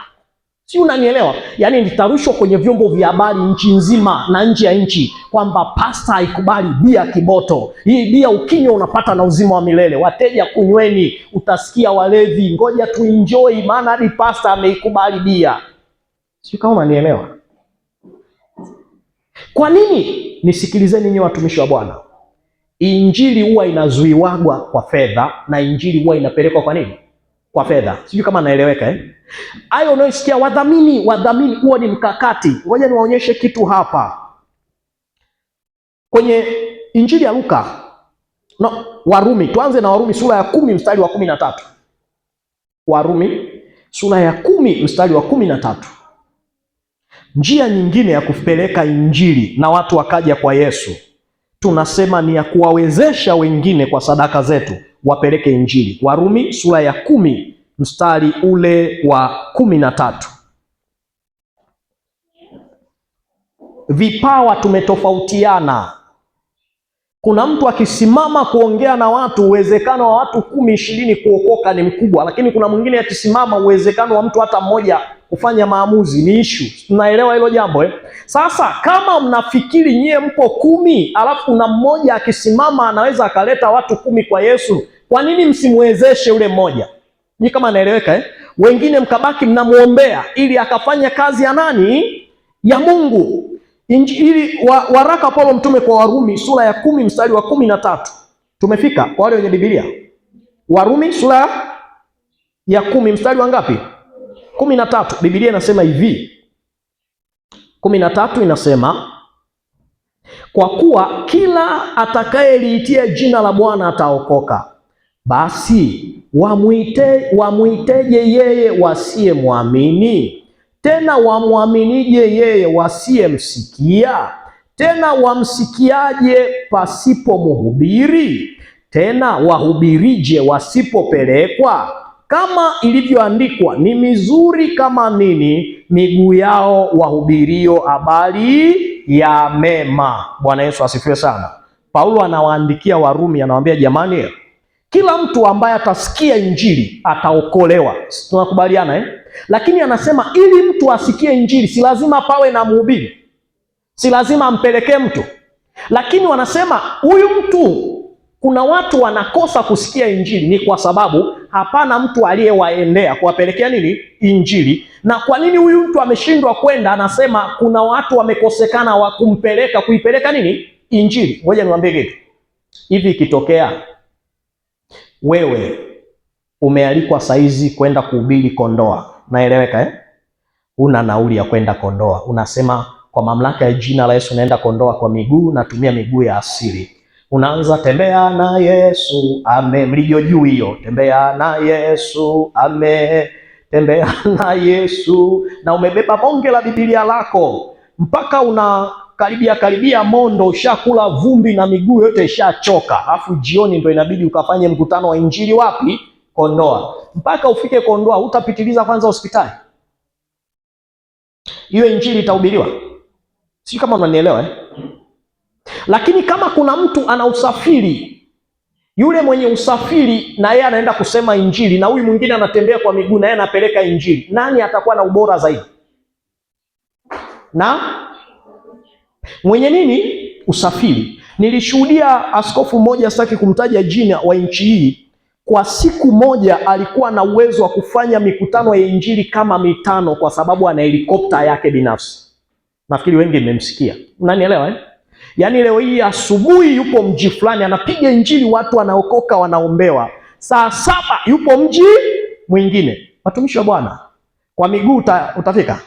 Si unanielewa? Yaani nitarushwa kwenye vyombo vya habari nchi nzima na nje ya nchi kwamba pasta haikubali bia Kiboto. Hii bia ukinywa unapata na uzima wa milele. Wateja kunyweni, utasikia walevi, ngoja tuenjoy, maana hadi pasta ameikubali bia. Sio kama unanielewa? Kwa nini? Nisikilizeni nyinyi watumishi wa Bwana. Injili huwa inazuiwagwa kwa fedha na injili huwa inapelekwa kwa nini? Kwa fedha. Sijui kama naeleweka eh? Hayo unayosikia wadhamini, wadhamini, huo ni mkakati. Ngoja niwaonyeshe kitu hapa kwenye Injili ya Luka. No, Warumi. Tuanze na Warumi sura ya 10 mstari wa 13. Warumi sura ya 10 mstari wa 13. Njia nyingine ya kupeleka injili na watu wakaja kwa Yesu, tunasema ni ya kuwawezesha wengine kwa sadaka zetu wapeleke injili. Warumi sura ya 10 mstari ule wa 13. Vipawa tumetofautiana. Kuna mtu akisimama kuongea na watu, uwezekano wa watu 10 20 kuokoka ni mkubwa, lakini kuna mwingine akisimama, uwezekano wa mtu hata mmoja kufanya maamuzi ni issue. Tunaelewa hilo jambo eh? Sasa kama mnafikiri nyie mpo 10 alafu kuna mmoja akisimama anaweza akaleta watu 10 kwa Yesu, kwa nini msimwezeshe yule mmoja? Ni kama naeleweka eh? Wengine mkabaki mnamuombea ili akafanya kazi ya nani? Ya Mungu. Injili waraka Paulo mtume kwa Warumi sura ya 10 mstari wa 13. Tumefika kwa wale wenye Biblia. Warumi sura ya 10 mstari wa ngapi? 13. Biblia inasema hivi. 13 inasema, kwa kuwa kila atakayeliitia jina la Bwana ataokoka. Basi wamwiteje yeye wasiyemwamini? Tena wamwaminije yeye wasiyemsikia? Tena wamsikiaje pasipo mhubiri? Tena wahubirije wasipopelekwa? Kama ilivyoandikwa, ni mizuri kama nini miguu yao wahubirio habari ya mema. Bwana Yesu asifiwe sana. Paulo anawaandikia Warumi, anawaambia jamani, kila mtu ambaye atasikia injili ataokolewa. Tunakubaliana eh? Lakini anasema ili mtu asikie injili si lazima pawe na mhubiri, si lazima ampelekee mtu. Lakini wanasema huyu mtu, kuna watu wanakosa kusikia injili ni kwa sababu hapana mtu aliyewaendea kuwapelekea nini? Injili. Na kwa nini huyu mtu ameshindwa kwenda? Anasema kuna watu wamekosekana wa kumpeleka, kuipeleka nini? Injili. Ngoja niwaambie kitu. Hivi ikitokea wewe umealikwa saizi kwenda kuhubiri Kondoa, naeleweka eh? Una nauli ya kwenda Kondoa, unasema kwa mamlaka ya jina la Yesu naenda Kondoa kwa miguu, natumia miguu ya asili. Unaanza tembea na Yesu ame, mlio juu hiyo, tembea na Yesu ame, tembea na Yesu, na umebeba bonge la Biblia lako mpaka una karibia karibia Mondo, ushakula vumbi na miguu yote ishachoka, alafu jioni ndo inabidi ukafanye mkutano wa injili wapi? Kondoa. Mpaka ufike Kondoa utapitiliza kwanza hospitali, hiyo injili itahubiriwa? Sijui kama unanielewa eh? Lakini kama kuna mtu ana usafiri, yule mwenye usafiri na yeye anaenda kusema injili, na huyu mwingine anatembea kwa miguu na yeye anapeleka injili, nani atakuwa na ubora zaidi? Na mwenye nini? Usafiri. Nilishuhudia askofu mmoja, sitaki kumtaja jina, wa nchi hii, kwa siku moja alikuwa na uwezo wa kufanya mikutano ya injili kama 5 kwa sababu ana helikopta yake binafsi. Nafikiri wengi mmemsikia. Unanielewa eh? Yaani leo hii asubuhi yupo mji fulani anapiga injili, watu wanaokoka, wanaombewa. Saa 7 yupo mji mwingine. Watumishi wa Bwana, kwa miguu utafika?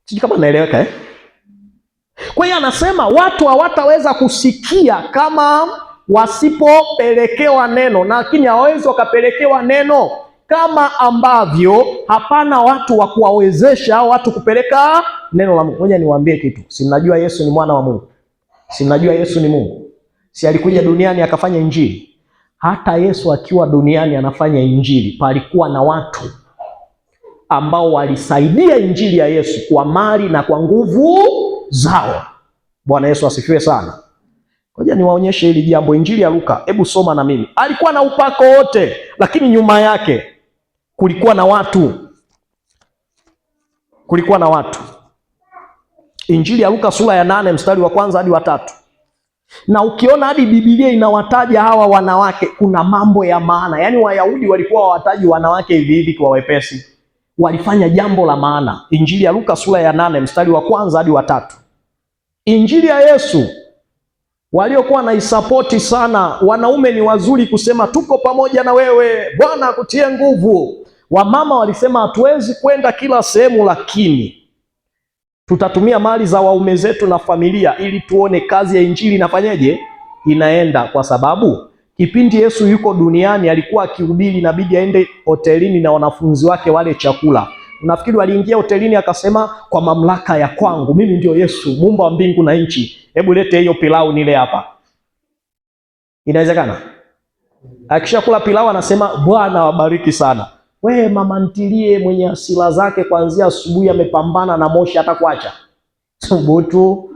Sijui kama naeleweka eh? Kwa hiyo anasema watu hawataweza kusikia kama wasipopelekewa neno, lakini hawawezi wakapelekewa neno kama ambavyo hapana watu wa kuwawezesha hao watu kupeleka neno la Mungu. Ngoja niwaambie kitu, si mnajua Yesu ni mwana wa Mungu? Si mnajua Yesu ni Mungu? Si alikuja duniani akafanya injili? Hata Yesu akiwa duniani anafanya injili, palikuwa na watu ambao walisaidia injili ya Yesu kwa mali na kwa nguvu zao. Bwana Yesu asifiwe sana. Ngoja niwaonyeshe hili jambo, injili ya Luka. Hebu soma na mimi. Alikuwa na upako wote, lakini nyuma yake kulikuwa na watu, kulikuwa na watu. Injili ya Luka sura ya 8 mstari wa 1 hadi wa 3. Na ukiona hadi Biblia inawataja hawa wanawake, kuna mambo ya maana. Yaani Wayahudi walikuwa hawataji wanawake hivi hivi kwa wepesi, walifanya jambo la maana. Injili ya Luka sura ya 8 mstari wa 1 hadi wa 3. Injili ya Yesu waliokuwa naisapoti sana, wanaume ni wazuri kusema tuko pamoja na wewe, Bwana akutie nguvu. Wamama walisema hatuwezi kwenda kila sehemu, lakini tutatumia mali za waume zetu na familia ili tuone kazi ya injili inafanyeje, inaenda. Kwa sababu kipindi Yesu yuko duniani alikuwa akihubiri, inabidi aende hotelini na wanafunzi wake wale chakula. Unafikiri waliingia hotelini akasema, kwa mamlaka ya kwangu mimi ndio Yesu muumba wa mbingu na nchi, hebu lete hiyo pilau nile hapa? Inawezekana? Akishakula pilau anasema Bwana wabariki sana. We mama ntilie mwenye hasira zake kuanzia asubuhi amepambana na moshi hata kuacha thubutu.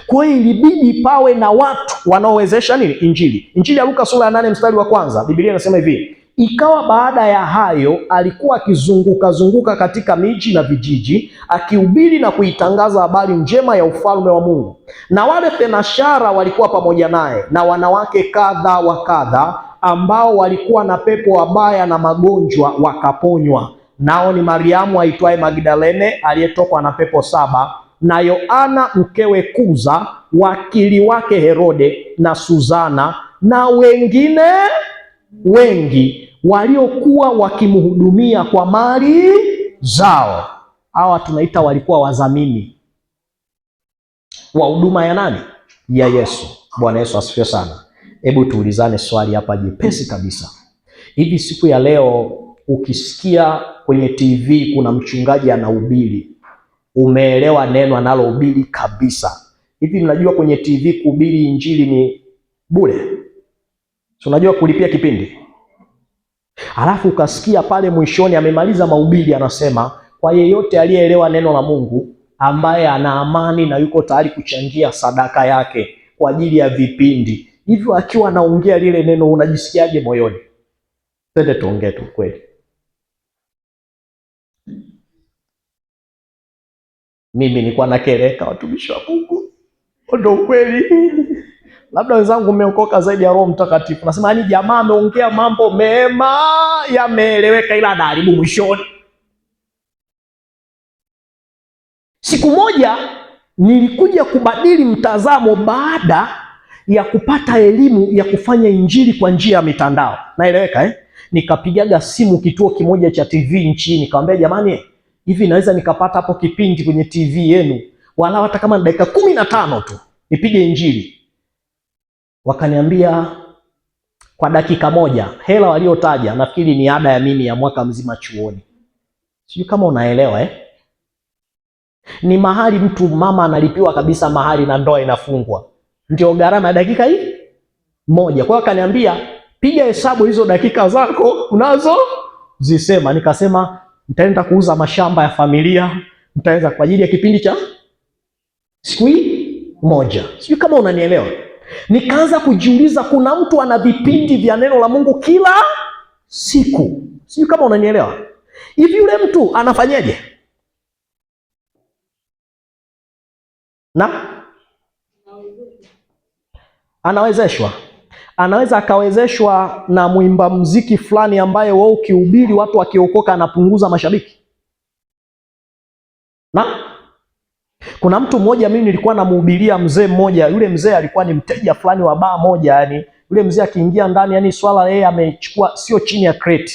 Kwa hiyo ilibidi pawe na watu wanaowezesha nini? Injili. Injili ya Luka sura ya 8 mstari wa 1, Biblia inasema hivi: ikawa baada ya hayo alikuwa akizunguka zunguka katika miji na vijiji akihubiri na kuitangaza habari njema ya ufalme wa Mungu. Na wale thenashara walikuwa pamoja naye na wanawake kadha wa kadha ambao walikuwa na pepo wabaya na magonjwa wakaponywa. Nao ni Mariamu aitwaye Magdalene aliyetokwa na pepo 7, na Yohana mkewe Kuza, wakili wake Herode, na Suzana, na wengine wengi waliokuwa wakimhudumia kwa mali zao. Hawa tunaita walikuwa wadhamini wa huduma ya nani? Ya Yesu. Bwana Yesu asifiwe sana. Hebu tuulizane swali hapa jepesi kabisa. Hivi siku ya leo ukisikia kwenye TV kuna mchungaji anahubiri, umeelewa neno analohubiri kabisa? Hivi mnajua kwenye TV kuhubiri injili ni bure? Si unajua kulipia kipindi? Alafu ukasikia pale mwishoni amemaliza mahubiri anasema, kwa yeyote aliyeelewa neno la Mungu ambaye ana amani na yuko tayari kuchangia sadaka yake kwa ajili ya vipindi. Hivyo akiwa anaongea lile neno unajisikiaje moyoni? Twende tuongee tu kweli. Mimi nilikuwa nakereka watumishi wa Mungu. Ndio kweli. Labda wenzangu mmeokoka zaidi ya Roho Mtakatifu. Nasema yani jamaa ameongea mambo mema yameeleweka, ila anaharibu mwishoni. Siku moja nilikuja kubadili mtazamo baada ya kupata elimu ya kufanya injili kwa njia ya mitandao. Naeleweka eh? Nikapigaga simu kituo kimoja cha TV nchini, nikamwambia jamani, hivi naweza nikapata hapo kipindi kwenye TV yenu wala hata kama dakika 15 tu nipige injili? Wakaniambia kwa dakika moja, hela waliotaja nafikiri ni ada ya mimi ya mwaka mzima chuoni. Sijui kama unaelewa eh? Ni mahali mtu mama analipiwa kabisa mahali na ndoa inafungwa, ndio gharama ya dakika hii moja. Kwa hiyo akaniambia piga hesabu hizo dakika zako unazo zisema. Nikasema nitaenda kuuza mashamba ya familia, nitaweza kwa ajili ya kipindi cha siku hii moja. Sijui kama unanielewa. Nikaanza kujiuliza, kuna mtu ana vipindi vya neno la Mungu kila siku. Sijui kama unanielewa. Hivi yule mtu anafanyaje? Na anawezeshwa. Anaweza akawezeshwa na mwimba muziki fulani ambaye wao ukihubiri watu wakiokoka anapunguza mashabiki. Na kuna mtu mmoja mimi nilikuwa namuhubiria mzee mmoja, yule mzee alikuwa ni mteja fulani wa baa moja, yani yule mzee akiingia ndani, yani swala yeye amechukua sio chini ya crate.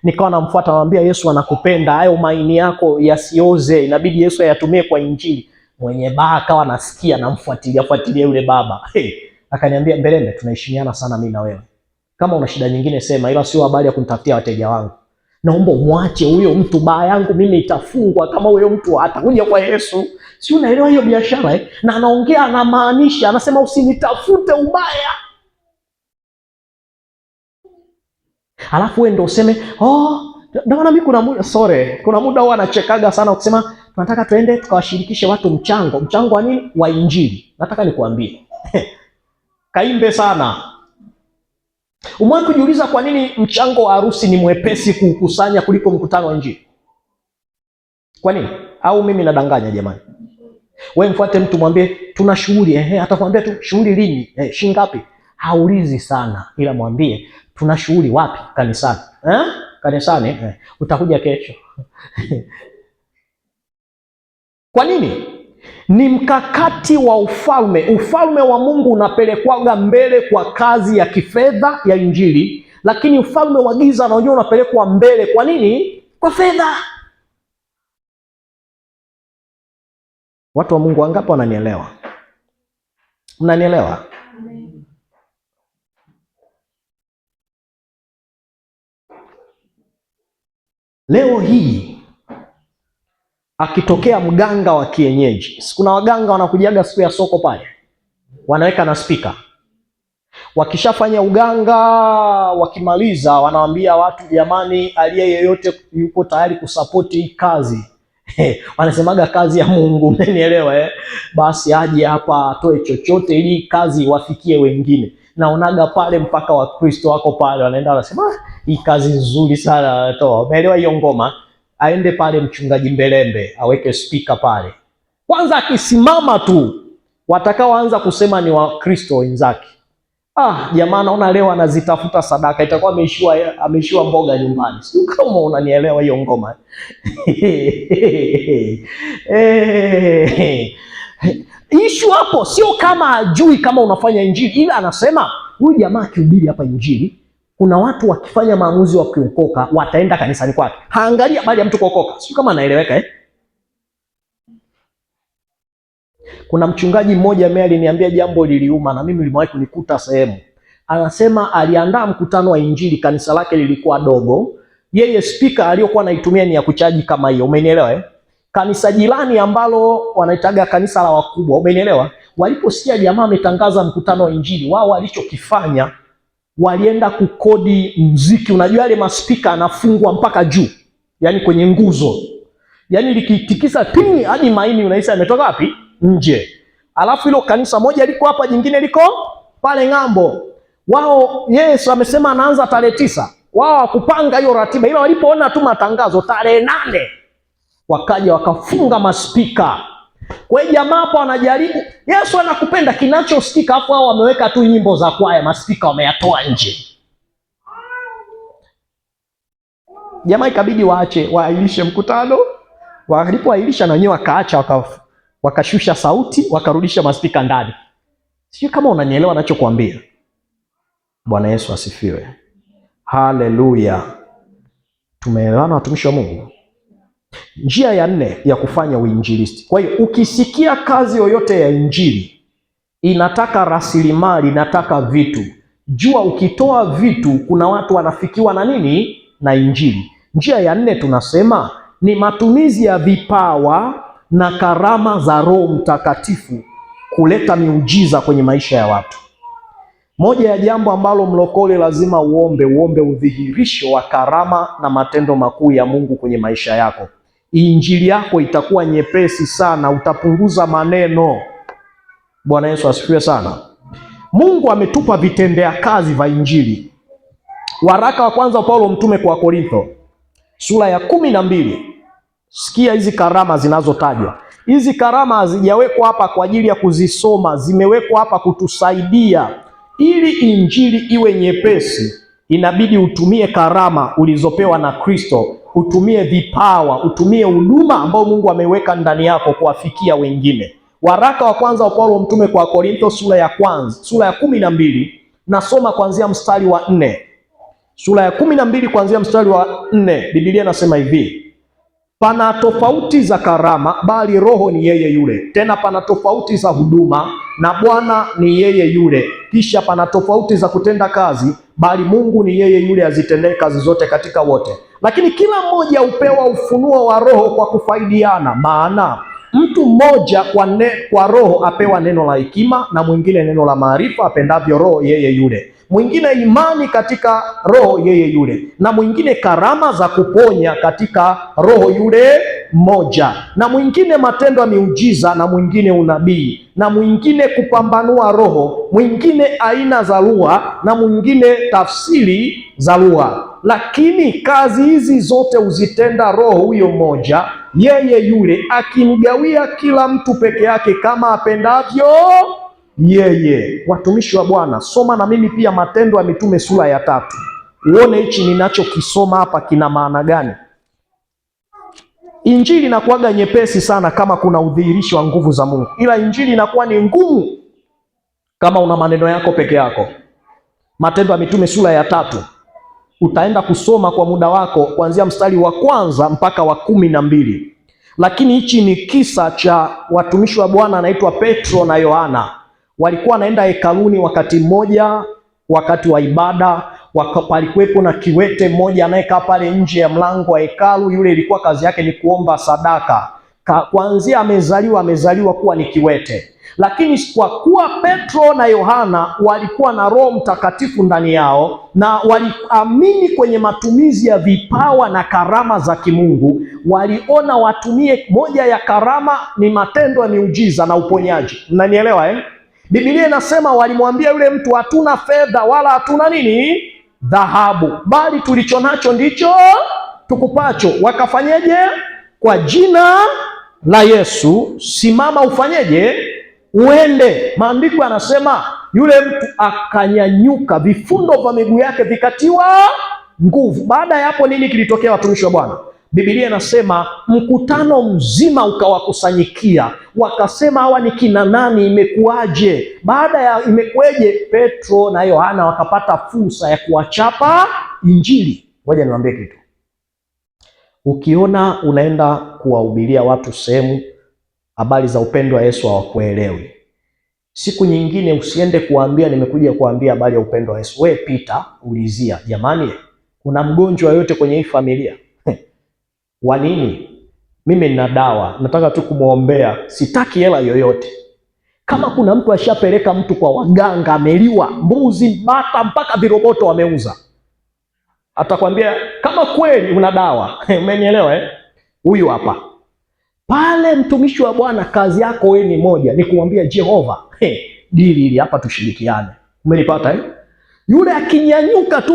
Nikawa namfuata namwambia, Yesu anakupenda, hayo maini yako yasioze, inabidi Yesu ayatumie kwa injili. Mwenye baa akawa nasikia namfuatilia fuatilia yule baba. Hey, akaniambia Mbelembe, tunaheshimiana sana mimi na wewe. Kama una shida nyingine sema, ila sio habari ya kunitafutia wateja wangu. Naomba umwache huyo mtu, baa yangu mimi itafungwa kama huyo mtu atakuja kwa Yesu. Si unaelewa hiyo biashara eh? Na anaongea anamaanisha, anasema usinitafute ubaya. Alafu wewe ndio useme, oh, ndio maana mimi kuna muda sorry, kuna muda huwa anachekaga sana ukisema tunataka tuende tukawashirikishe watu mchango. Mchango wa nini? Wa Injili. Nataka nikuambie. Kaimbe sana. Umewahi kujiuliza kwa nini mchango wa harusi ni mwepesi kuukusanya kuliko mkutano wa Injili? Kwa nini? Au mimi nadanganya jamani? Wewe mfuate mtu mwambie tuna shughuli, ehe, atakwambia tu shughuli lini? Eh, shilingi ngapi? Haulizi sana, ila mwambie tuna shughuli wapi? Kanisani. Eh? Kanisani, eh. Utakuja kesho. Kwa nini? Ni mkakati wa ufalme. Ufalme wa Mungu unapelekwaga mbele kwa kazi ya kifedha ya Injili, lakini ufalme wa giza na wenyewe unapelekwa mbele kwa nini? Kwa fedha. Watu wa Mungu wangapi wananielewa? Mnanielewa? Leo hii akitokea mganga wa kienyeji, kuna waganga wanakujaga siku ya soko pale, wanaweka na spika. Wakishafanya uganga, wakimaliza, wanawaambia watu, jamani, aliye yeyote yuko tayari kusapoti hii kazi wanasemaga kazi ya Mungu, umenielewa eh? Basi aje hapa atoe chochote ili kazi iwafikie wengine. Naonaga pale mpaka Wakristo wako pale wanaenda wanasema, hii kazi nzuri sana wanatoa. Umeelewa hiyo ngoma? Aende pale mchungaji Mbelembe aweke spika pale. Kwanza akisimama tu watakaoanza kusema ni Wakristo wenzake. Ah, jamaa naona leo anazitafuta sadaka, itakuwa ameishiwa mboga nyumbani. Sio kama unanielewa hiyo ngoma. Ishu hapo sio kama ajui kama unafanya injili, ila anasema huyu jamaa akihubiri hapa injili, kuna watu wakifanya maamuzi wa kuokoka wataenda kanisani kwake. Haangalii habari ya mtu kuokoka. Sio kama anaeleweka eh? Kuna mchungaji mmoja mimi aliniambia jambo liliuma na mimi limewahi kunikuta sehemu. Anasema aliandaa mkutano wa injili, kanisa lake lilikuwa dogo. Yeye speaker aliyokuwa anaitumia ni ya kuchaji kama hiyo, umenielewa eh? Kanisa jirani ambalo wanaitaga kanisa la wakubwa, umenielewa? Waliposikia jamaa ametangaza mkutano wa injili, wao walichokifanya walienda kukodi mziki. Unajua yale maspika anafungwa mpaka juu, yani kwenye nguzo, yani likitikisa pini hadi maini unahisi ametoka wapi? Nje. Alafu hilo kanisa moja liko hapa, jingine liko pale ng'ambo. Wao Yesu amesema anaanza tarehe 9. Wao wakupanga hiyo ratiba, ila walipoona tu matangazo tarehe 8 wakaja wakafunga maspika. Kwa hiyo jamaa hapo anajaribu, Yesu anakupenda, kinachosikika hapo hao wameweka tu nyimbo za kwaya, maspika wameyatoa nje. Jamaa ikabidi waache, waahirishe mkutano. Walipoahirisha na wenyewe wakaacha, wakashusha sauti, wakarudisha maspika ndani. Sio kama unanielewa ninachokuambia. Bwana Yesu asifiwe. Haleluya. Tumeelewana watumishi wa Mungu? Njia ya nne ya kufanya uinjilisti. Kwa hiyo ukisikia kazi yoyote ya injili inataka rasilimali, inataka vitu, jua ukitoa vitu kuna watu wanafikiwa na nini? Na injili. Njia ya nne tunasema ni matumizi ya vipawa na karama za Roho Mtakatifu kuleta miujiza kwenye maisha ya watu. Moja ya jambo ambalo mlokole lazima uombe, uombe udhihirisho wa karama na matendo makuu ya Mungu kwenye maisha yako. Injili yako itakuwa nyepesi sana, utapunguza maneno. Bwana Yesu asifiwe sana. Mungu ametupa vitendea kazi vya injili. Waraka wa kwanza wa Paulo mtume kwa Korintho sura ya 12. Sikia hizi karama zinazotajwa. Hizi karama hazijawekwa hapa kwa ajili ya kuzisoma, zimewekwa hapa kutusaidia ili injili iwe nyepesi. Inabidi utumie karama ulizopewa na Kristo, utumie vipawa, utumie huduma ambayo Mungu ameweka ndani yako kuwafikia wengine. Waraka wa kwanza wa Paulo mtume kwa Korintho sura ya kwanza, sura ya 12, nasoma kuanzia mstari wa 4. Sura ya 12 kuanzia mstari wa 4, Biblia inasema hivi: Pana tofauti za karama, bali Roho ni yeye yule. Tena pana tofauti za huduma, na Bwana ni yeye yule. Kisha pana tofauti za kutenda kazi, bali Mungu ni yeye yule azitendaye kazi zote katika wote. Lakini kila mmoja hupewa ufunuo wa Roho kwa kufaidiana. Maana mtu mmoja kwa Roho apewa neno la hekima, na mwingine neno la maarifa apendavyo Roho yeye yule, mwingine imani katika Roho yeye yule, na mwingine karama za kuponya katika Roho yule mmoja, na mwingine matendo ya miujiza, na mwingine unabii, na mwingine kupambanua roho, mwingine aina za lugha, na mwingine tafsiri za lugha. Lakini kazi hizi zote huzitenda Roho huyo mmoja, yeye yule, akimgawia kila mtu peke yake kama apendavyo yeye. Watumishi wa Bwana, soma na mimi pia Matendo ya Mitume sura ya 3, uone hichi ninachokisoma hapa kina maana gani. Injili inakuwaga nyepesi sana kama kuna udhihirisho wa nguvu za Mungu, ila injili inakuwa ni ngumu kama una maneno yako peke yako. Matendo ya Mitume sura ya 3 utaenda kusoma kwa muda wako kuanzia mstari wa 1 mpaka wa 12. Lakini hichi ni kisa cha watumishi wa Bwana anaitwa Petro na Yohana. Walikuwa wanaenda hekaluni wakati mmoja, wakati wa ibada, palikuwepo na kiwete mmoja anayekaa pale nje ya mlango wa hekalu. Yule ilikuwa kazi yake ni kuomba sadaka. Kuanzia amezaliwa kuwa ni kiwete. Lakini kwa kuwa Petro na Yohana walikuwa na Roho Mtakatifu ndani yao na waliamini kwenye matumizi ya vipawa na karama za kimungu, waliona watumie moja ya karama ni matendo ya miujiza na uponyaji. Mnanielewa eh? Biblia inasema walimwambia yule mtu, hatuna fedha wala hatuna nini dhahabu, bali tulichonacho ndicho tukupacho. Wakafanyeje? Kwa jina la Yesu simama, ufanyeje? Uende. Maandiko yanasema yule mtu akanyanyuka, vifundo vya miguu yake vikatiwa nguvu. Baada ya hapo nini kilitokea, watumishi wa Bwana? Biblia inasema mkutano mzima ukawakusanyikia, wakasema hawa ni kina nani? Imekuwaje? Baada ya imekuweje, Petro na Yohana wakapata fursa ya kuwachapa Injili. Ngoja niwaambie kitu. Ukiona unaenda kuwahubiria watu sehemu habari za upendo wa Yesu hawakuelewi, siku nyingine usiende kuambia nimekuja kuambia habari ya upendo wa Yesu. We pita, ulizia, jamani, kuna mgonjwa yote kwenye hii familia? Wa nini? Mimi nina dawa, nataka tu kumwombea, sitaki hela yoyote. Kama kuna mtu ashapeleka mtu kwa waganga, ameliwa mbuzi, bata, mpaka viroboto wameuza, atakwambia kama kweli una dawa. Umenielewa eh? Huyu hapa pale, mtumishi wa Bwana, kazi yako wewe ni moja, ni kumwambia Jehova, hey, dili hili hapa tushirikiane. Umenipata eh? Yule akinyanyuka tu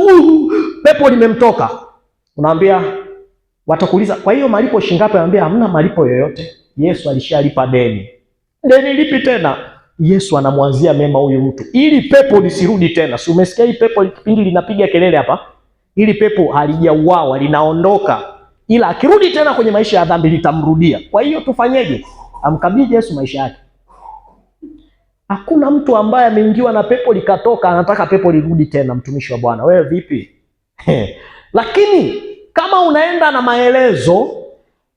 pepo limemtoka, unaambia, watakuuliza kwa hiyo malipo shingapi? Anambia hamna malipo yoyote, Yesu alishalipa deni. Deni lipi tena? Yesu anamwanzia mema huyu mtu ili pepo lisirudi tena. Si umesikia hii pepo kipindi linapiga kelele hapa? Ili pepo halijauawa, linaondoka, ila akirudi tena kwenye maisha ya dhambi litamrudia. Kwa hiyo tufanyeje? Amkabidhi Yesu maisha yake. Hakuna mtu ambaye ameingiwa na pepo likatoka anataka pepo lirudi tena. Mtumishi wa Bwana, wewe vipi? Lakini kama unaenda na maelezo,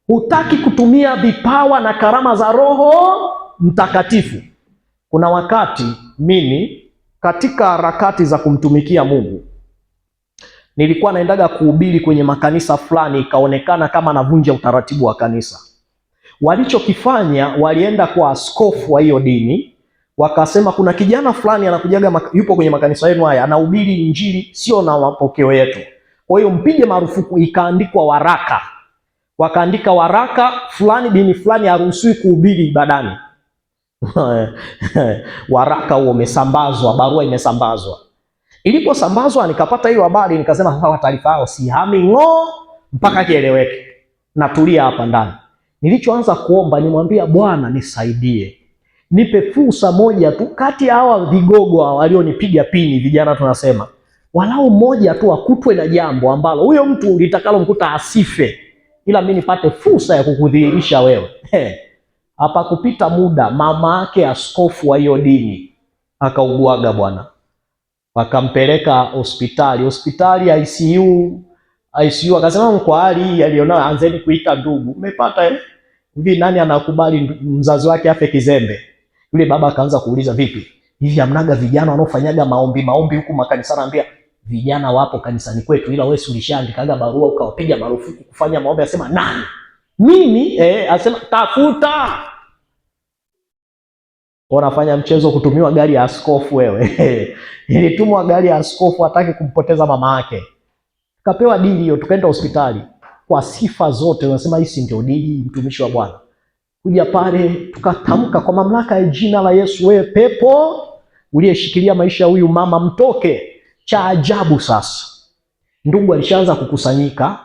hutaki kutumia vipawa na karama za Roho Mtakatifu. Kuna wakati mimi katika harakati za kumtumikia Mungu nilikuwa naendaga kuhubiri kwenye makanisa fulani, ikaonekana kama navunja utaratibu wa kanisa. Walichokifanya, walienda kwa askofu wa hiyo dini, wakasema kuna kijana fulani anakujaga, yupo kwenye makanisa yenu haya, anahubiri injili sio na mapokeo yetu, kwa hiyo mpige marufuku. Ikaandikwa waraka, wakaandika waraka fulani, dini fulani haruhusiwi kuhubiri ibadani. Waraka huo umesambazwa, barua imesambazwa. Iliposambazwa nikapata hiyo habari, nikasema hawa taarifa yao sihami ng'o mpaka kieleweke, natulia hapa ndani. Nilichoanza kuomba nimwambia Bwana, nisaidie, nipe fursa moja tu kati ya hawa vigogo hawa walionipiga pini, vijana tunasema, walau mmoja tu akutwe na jambo ambalo huyo mtu litakalomkuta asife, ila mimi nipate fursa ya kukudhihirisha wewe. Hapa kupita muda, mama yake askofu wa hiyo dini akauguaga bwana, wakampeleka hospitali, hospitali ICU, ICU. Akasema kwa hali hii alionayo anzeni kuita ndugu. Umepata eh? Hivi nani anakubali mzazi wake afe kizembe? Yule baba akaanza kuuliza, vipi hivi hamnaga vijana wanaofanyaga maombi maombi huku makanisani? Anambia vijana wapo kanisani kwetu, ila wewe si ulishaandikaga barua ukawapiga marufuku kufanya maombi? Asema nani? Mimi? Asema tafuta. Wanafanya mchezo kutumiwa gari ya askofu wewe. Ilitumwa gari ya askofu, hataki kumpoteza mama yake. Tukapewa dili hiyo, tukaenda hospitali kwa sifa zote, unasema hii si ndio dili, mtumishi wa Bwana. Kuja pale tukatamka kwa mamlaka ya jina la Yesu, wewe pepo uliyeshikilia maisha huyu mama mtoke. Cha ajabu sasa, ndugu alishaanza kukusanyika,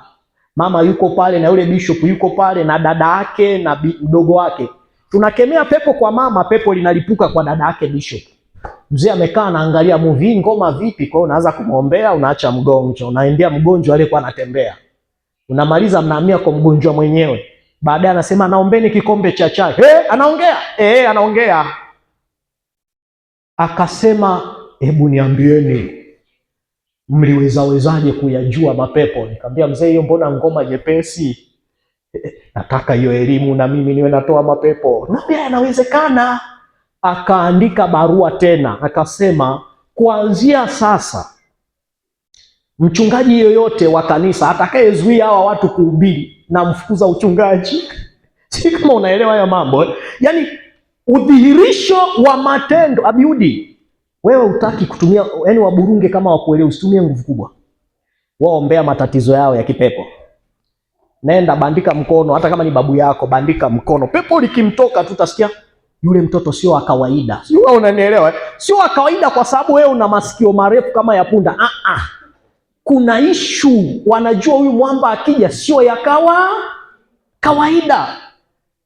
mama yuko pale na yule bishop yuko pale na dada yake na mdogo wake. Tunakemea pepo kwa mama, pepo linalipuka kwa dada yake bishop. Mzee amekaa anaangalia movie, ngoma vipi? Kwa hiyo unaanza kumwombea, unaacha mgonjwa, unaendea mgonjwa aliyekuwa anatembea. Unamaliza mnahamia kwa mgonjwa mwenyewe. Baadaye anasema naombeni kikombe cha chai. Hey, anaongea? Anaongea. Akasema hebu niambieni, mliwezawezaje kuyajua mapepo? Nikamwambia mzee, hiyo mbona ngoma nyepesi? Nataka hiyo elimu na mimi niwe natoa mapepo. Naambia yanawezekana. Akaandika barua tena, akasema kuanzia sasa mchungaji yoyote wa kanisa atakayezuia hawa watu kuhubiri na mfukuza uchungaji. Si kama unaelewa haya mambo eh? Yaani udhihirisho wa matendo. Abiudi, wewe hutaki kutumia, yani waburunge kama wakuelewa, usitumie nguvu kubwa. Waombea matatizo yao ya kipepo. Nenda bandika mkono, hata kama ni babu yako, bandika mkono. Pepo likimtoka tu utasikia yule mtoto sio wa kawaida. Sio, wewe unanielewa? Sio wa kawaida kwa sababu wewe una masikio marefu kama ya punda. Kuna ishu, wanajua huyu mwamba akija sio ya kawaida.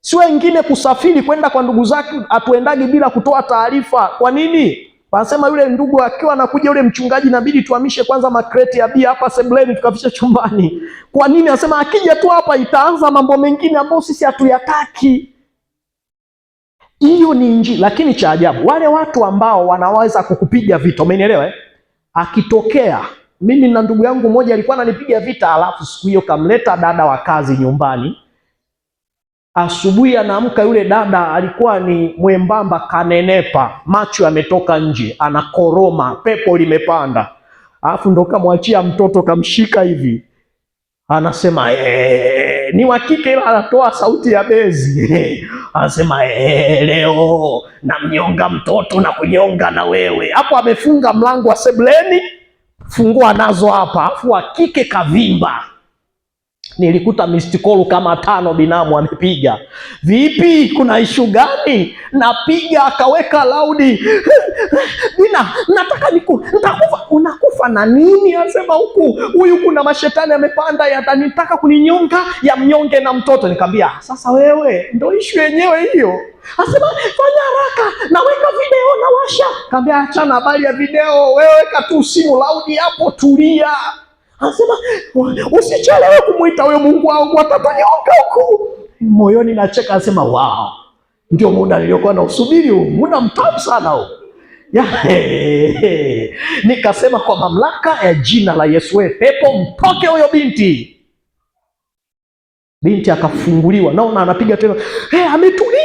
Sio wengine kusafiri kwenda kwa ndugu zake atuendagi bila kutoa taarifa. Kwa nini? Wanasema yule ndugu akiwa anakuja yule mchungaji inabidi tuhamishe kwanza makreti ya bia hapa sebuleni tukafishe chumbani. Kwa nini? Anasema akija tu hapa itaanza mambo mengine ambayo sisi hatuyataki. Hiyo ni injili. Lakini cha ajabu, wale watu ambao wanaweza kukupiga vita, umenielewa eh? Akitokea mimi na ndugu yangu mmoja alikuwa ananipiga vita, alafu siku hiyo kamleta dada wa kazi nyumbani. Asubuhi anaamka yule dada alikuwa ni mwembamba, kanenepa, macho yametoka nje, anakoroma, pepo limepanda. Alafu ndo kamwachia mtoto, kamshika hivi, anasema ni wa kike ila anatoa sauti ya bezi. Anasema leo namnyonga mtoto na kunyonga na wewe. Hapo amefunga mlango wa sebuleni, fungua nazo hapa, afu wa kike kavimba. Nilikuta missed call kama 5 binamu amepiga. Vipi, kuna issue gani? Napiga akaweka laudi. Bina, nataka nitakufa. Unakufa na nini? Anasema huku huyu kuna mashetani amepanda yatanitaka kuninyonga, ya mnyonge na mtoto. Nikamwambia sasa wewe ndio issue yenyewe hiyo. Anasema fanya haraka, naweka video nawasha. Nikamwambia achana habari ya video, wewe weka tu simu laudi hapo, tulia. Anasema usichelewe kumuita huyo Mungu wangu, atatunyonga huku. Moyoni nacheka, anasema wow, ndio muda niliokuwa nausubiri huu, muda mtamu sana huu. Nikasema kwa mamlaka ya jina la Yesu, wewe pepo mtoke huyo binti. Binti akafunguliwa, naona anapiga tena. Ametulia.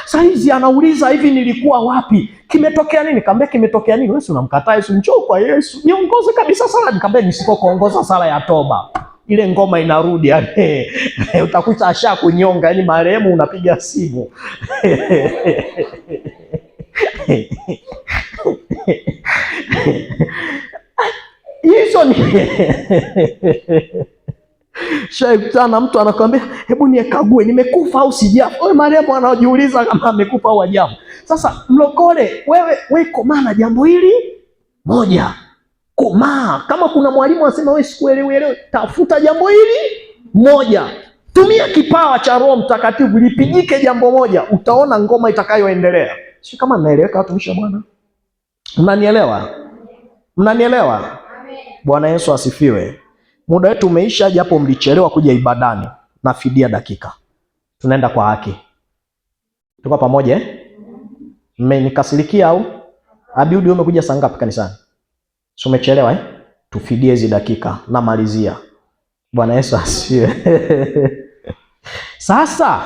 Saizi anauliza hivi nilikuwa wapi? Kimetokea nini? Nikamwambia kimetokea nini? Wewe unamkataa Yesu, njoo kwa Yesu. Niongoze kabisa sala. Nikamwambia nisipokuongoza sala ya toba, ile ngoma inarudi yani. Utakuta asha kunyonga, yani marehemu unapiga simu. Hizo ni shaikutana mtu anakuambia hebu nikague nimekufa au sijafa. Wewe marehemu anajiuliza kama amekufa au hajafa. Sasa mlokole wewe komaa na jambo hili moja. Komaa. Kama kuna mwalimu anasema wewe sikuelewi elewi, tafuta jambo hili moja. Tumia kipawa cha Roho Mtakatifu lipigike jambo moja, utaona ngoma itakayoendelea. Sio kama naeleweka watumishi wa Bwana? Mnanielewa? Mnanielewa? Bwana Yesu asifiwe. Muda wetu umeisha, japo mlichelewa kuja ibadani. Nafidia dakika. Tunaenda kwa haki. Tuko pamoja eh? Mmenikasirikia au? Abiudi, umekuja saa ngapi kanisani? Si umechelewa eh? Tufidie hizi dakika. Namalizia. Bwana Yesu asifiwe. Sasa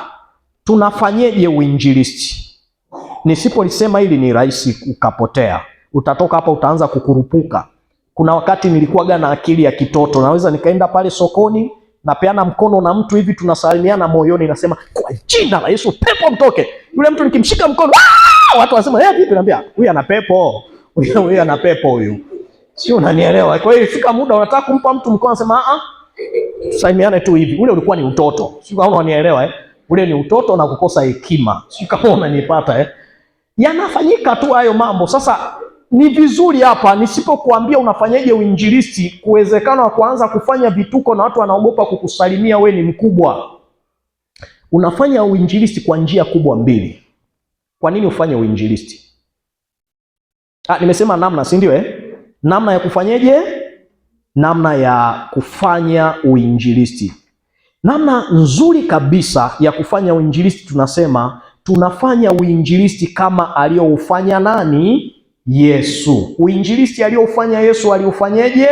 tunafanyeje uinjilisti? Nisipolisema hili ni rahisi ukapotea. Utatoka hapa utaanza kukurupuka. Kuna wakati nilikuwaga na akili ya kitoto, naweza nikaenda pale sokoni napeana mkono na mtu hivi, tunasalimiana moyoni, nasema kwa jina la Yesu pepo mtoke. Yule mtu nikimshika mkono, watu wanasema eh, vipi? Naambia huyu ana pepo, huyu ana pepo huyu, sio? Unanielewa? Kwa hiyo ifika muda unataka kumpa mtu mkono, nasema a, tusalimiane tu hivi. Ule ulikuwa ni utoto, sio kama unanielewa eh? Ule ni utoto na kukosa hekima, sio kama unanipata eh? Yanafanyika tu hayo mambo. Sasa ni vizuri hapa, nisipokuambia unafanyaje uinjilisti, kuwezekano wa kuanza kufanya vituko na watu wanaogopa kukusalimia we ni mkubwa. Unafanya uinjilisti kwa njia kubwa mbili. Kwa nini ufanye uinjilisti? Nimesema namna, si ndio eh? Namna ya kufanyeje? Namna ya kufanya uinjilisti. Namna nzuri kabisa ya kufanya uinjilisti, tunasema tunafanya uinjilisti kama aliyoufanya nani? Yesu. Uinjilisti aliyoufanya Yesu aliufanyeje?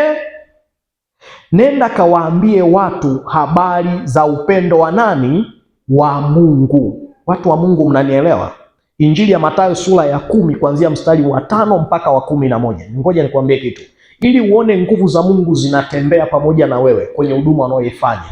Nenda kawaambie watu habari za upendo wa nani? Wa Mungu. Watu wa Mungu, mnanielewa? Injili ya Mathayo sura ya 10 kuanzia mstari wa 5 mpaka wa 11. Ngoja nikwambie kitu ili uone nguvu za Mungu zinatembea pamoja na wewe kwenye huduma unayoifanya.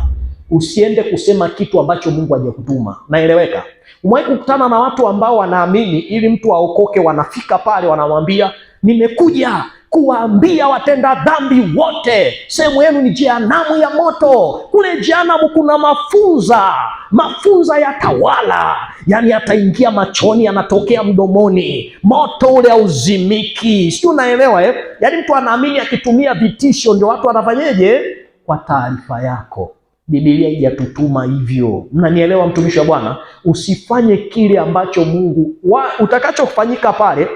Usiende kusema kitu ambacho Mungu hajakutuma. Naeleweka? Umewahi kukutana na watu ambao wanaamini ili mtu aokoke, wanafika pale wanamwambia, nimekuja kuwaambia watenda dhambi wote, sehemu yenu ni jehanamu ya moto. Kule jehanamu kuna mafunza, mafunza yatawala, yani yataingia machoni, yanatokea mdomoni, moto ule hauzimiki. Sijui unaelewa eh? Yani mtu anaamini akitumia vitisho ndio watu wanafanyeje? Kwa taarifa yako, Biblia haijatutuma hivyo. Mnanielewa, mtumishi wa Bwana? Usifanye kile ambacho Mungu utakachofanyika pale,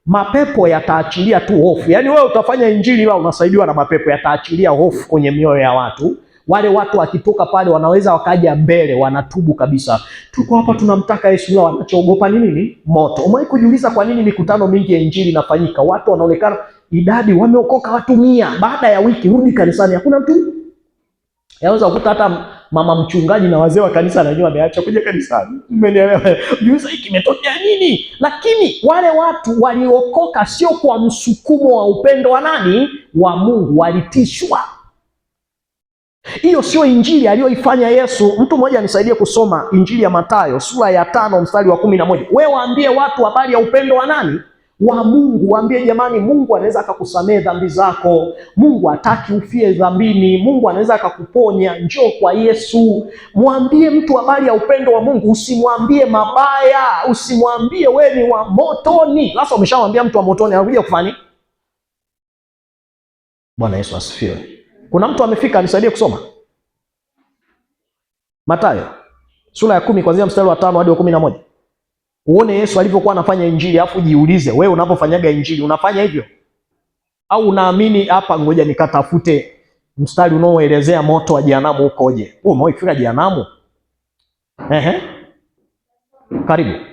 mapepo yataachilia tu hofu. Yaani wewe utafanya injili, wao unasaidiwa na mapepo, yataachilia hofu kwenye mioyo ya watu. Wale watu wakitoka pale wanaweza wakaja mbele, wanatubu kabisa, tuko hapa tunamtaka Yesu, la wanachoogopa ni nini? Moto. Umewahi kujiuliza kwa nini mikutano mingi ya injili inafanyika, watu wanaonekana idadi wameokoka watu 100, baada ya wiki rudi kanisani hakuna mtu. Yaweza kukuta hata mama mchungaji na wazee wa kanisa na wenyewe wameacha kuja kanisani. Umenielewa? Jiuliza hiki kimetokea nini? Lakini wale watu waliokoka sio kwa msukumo wa upendo wa nani? Wa Mungu, walitishwa. Hiyo sio injili aliyoifanya Yesu. Mtu mmoja anisaidie kusoma Injili ya Mathayo sura ya 5 mstari wa 11. Wewe waambie watu habari ya upendo wa nani? Wa Mungu. Waambie jamani, Mungu anaweza akakusamehe dhambi zako. Mungu hataki ufie dhambini. Mungu anaweza akakuponya. Njoo kwa Yesu. Mwambie mtu habari ya upendo wa Mungu, usimwambie mabaya, usimwambie wewe ni wa motoni. Sasa umeshamwambia mtu wa motoni, anakuja kufanya? Bwana Yesu asifiwe. Kuna mtu amefika, anisaidie kusoma Mathayo sura ya 10 kuanzia mstari wa 5 hadi wa 11. Uone Yesu alivyokuwa anafanya injili, afu jiulize wewe unapofanyaga injili unafanya hivyo au unaamini hapa, ngoja nikatafute mstari unaoelezea moto wa jehanamu ukoje? Wewe umewahi kufika jehanamu? Ehe, karibu.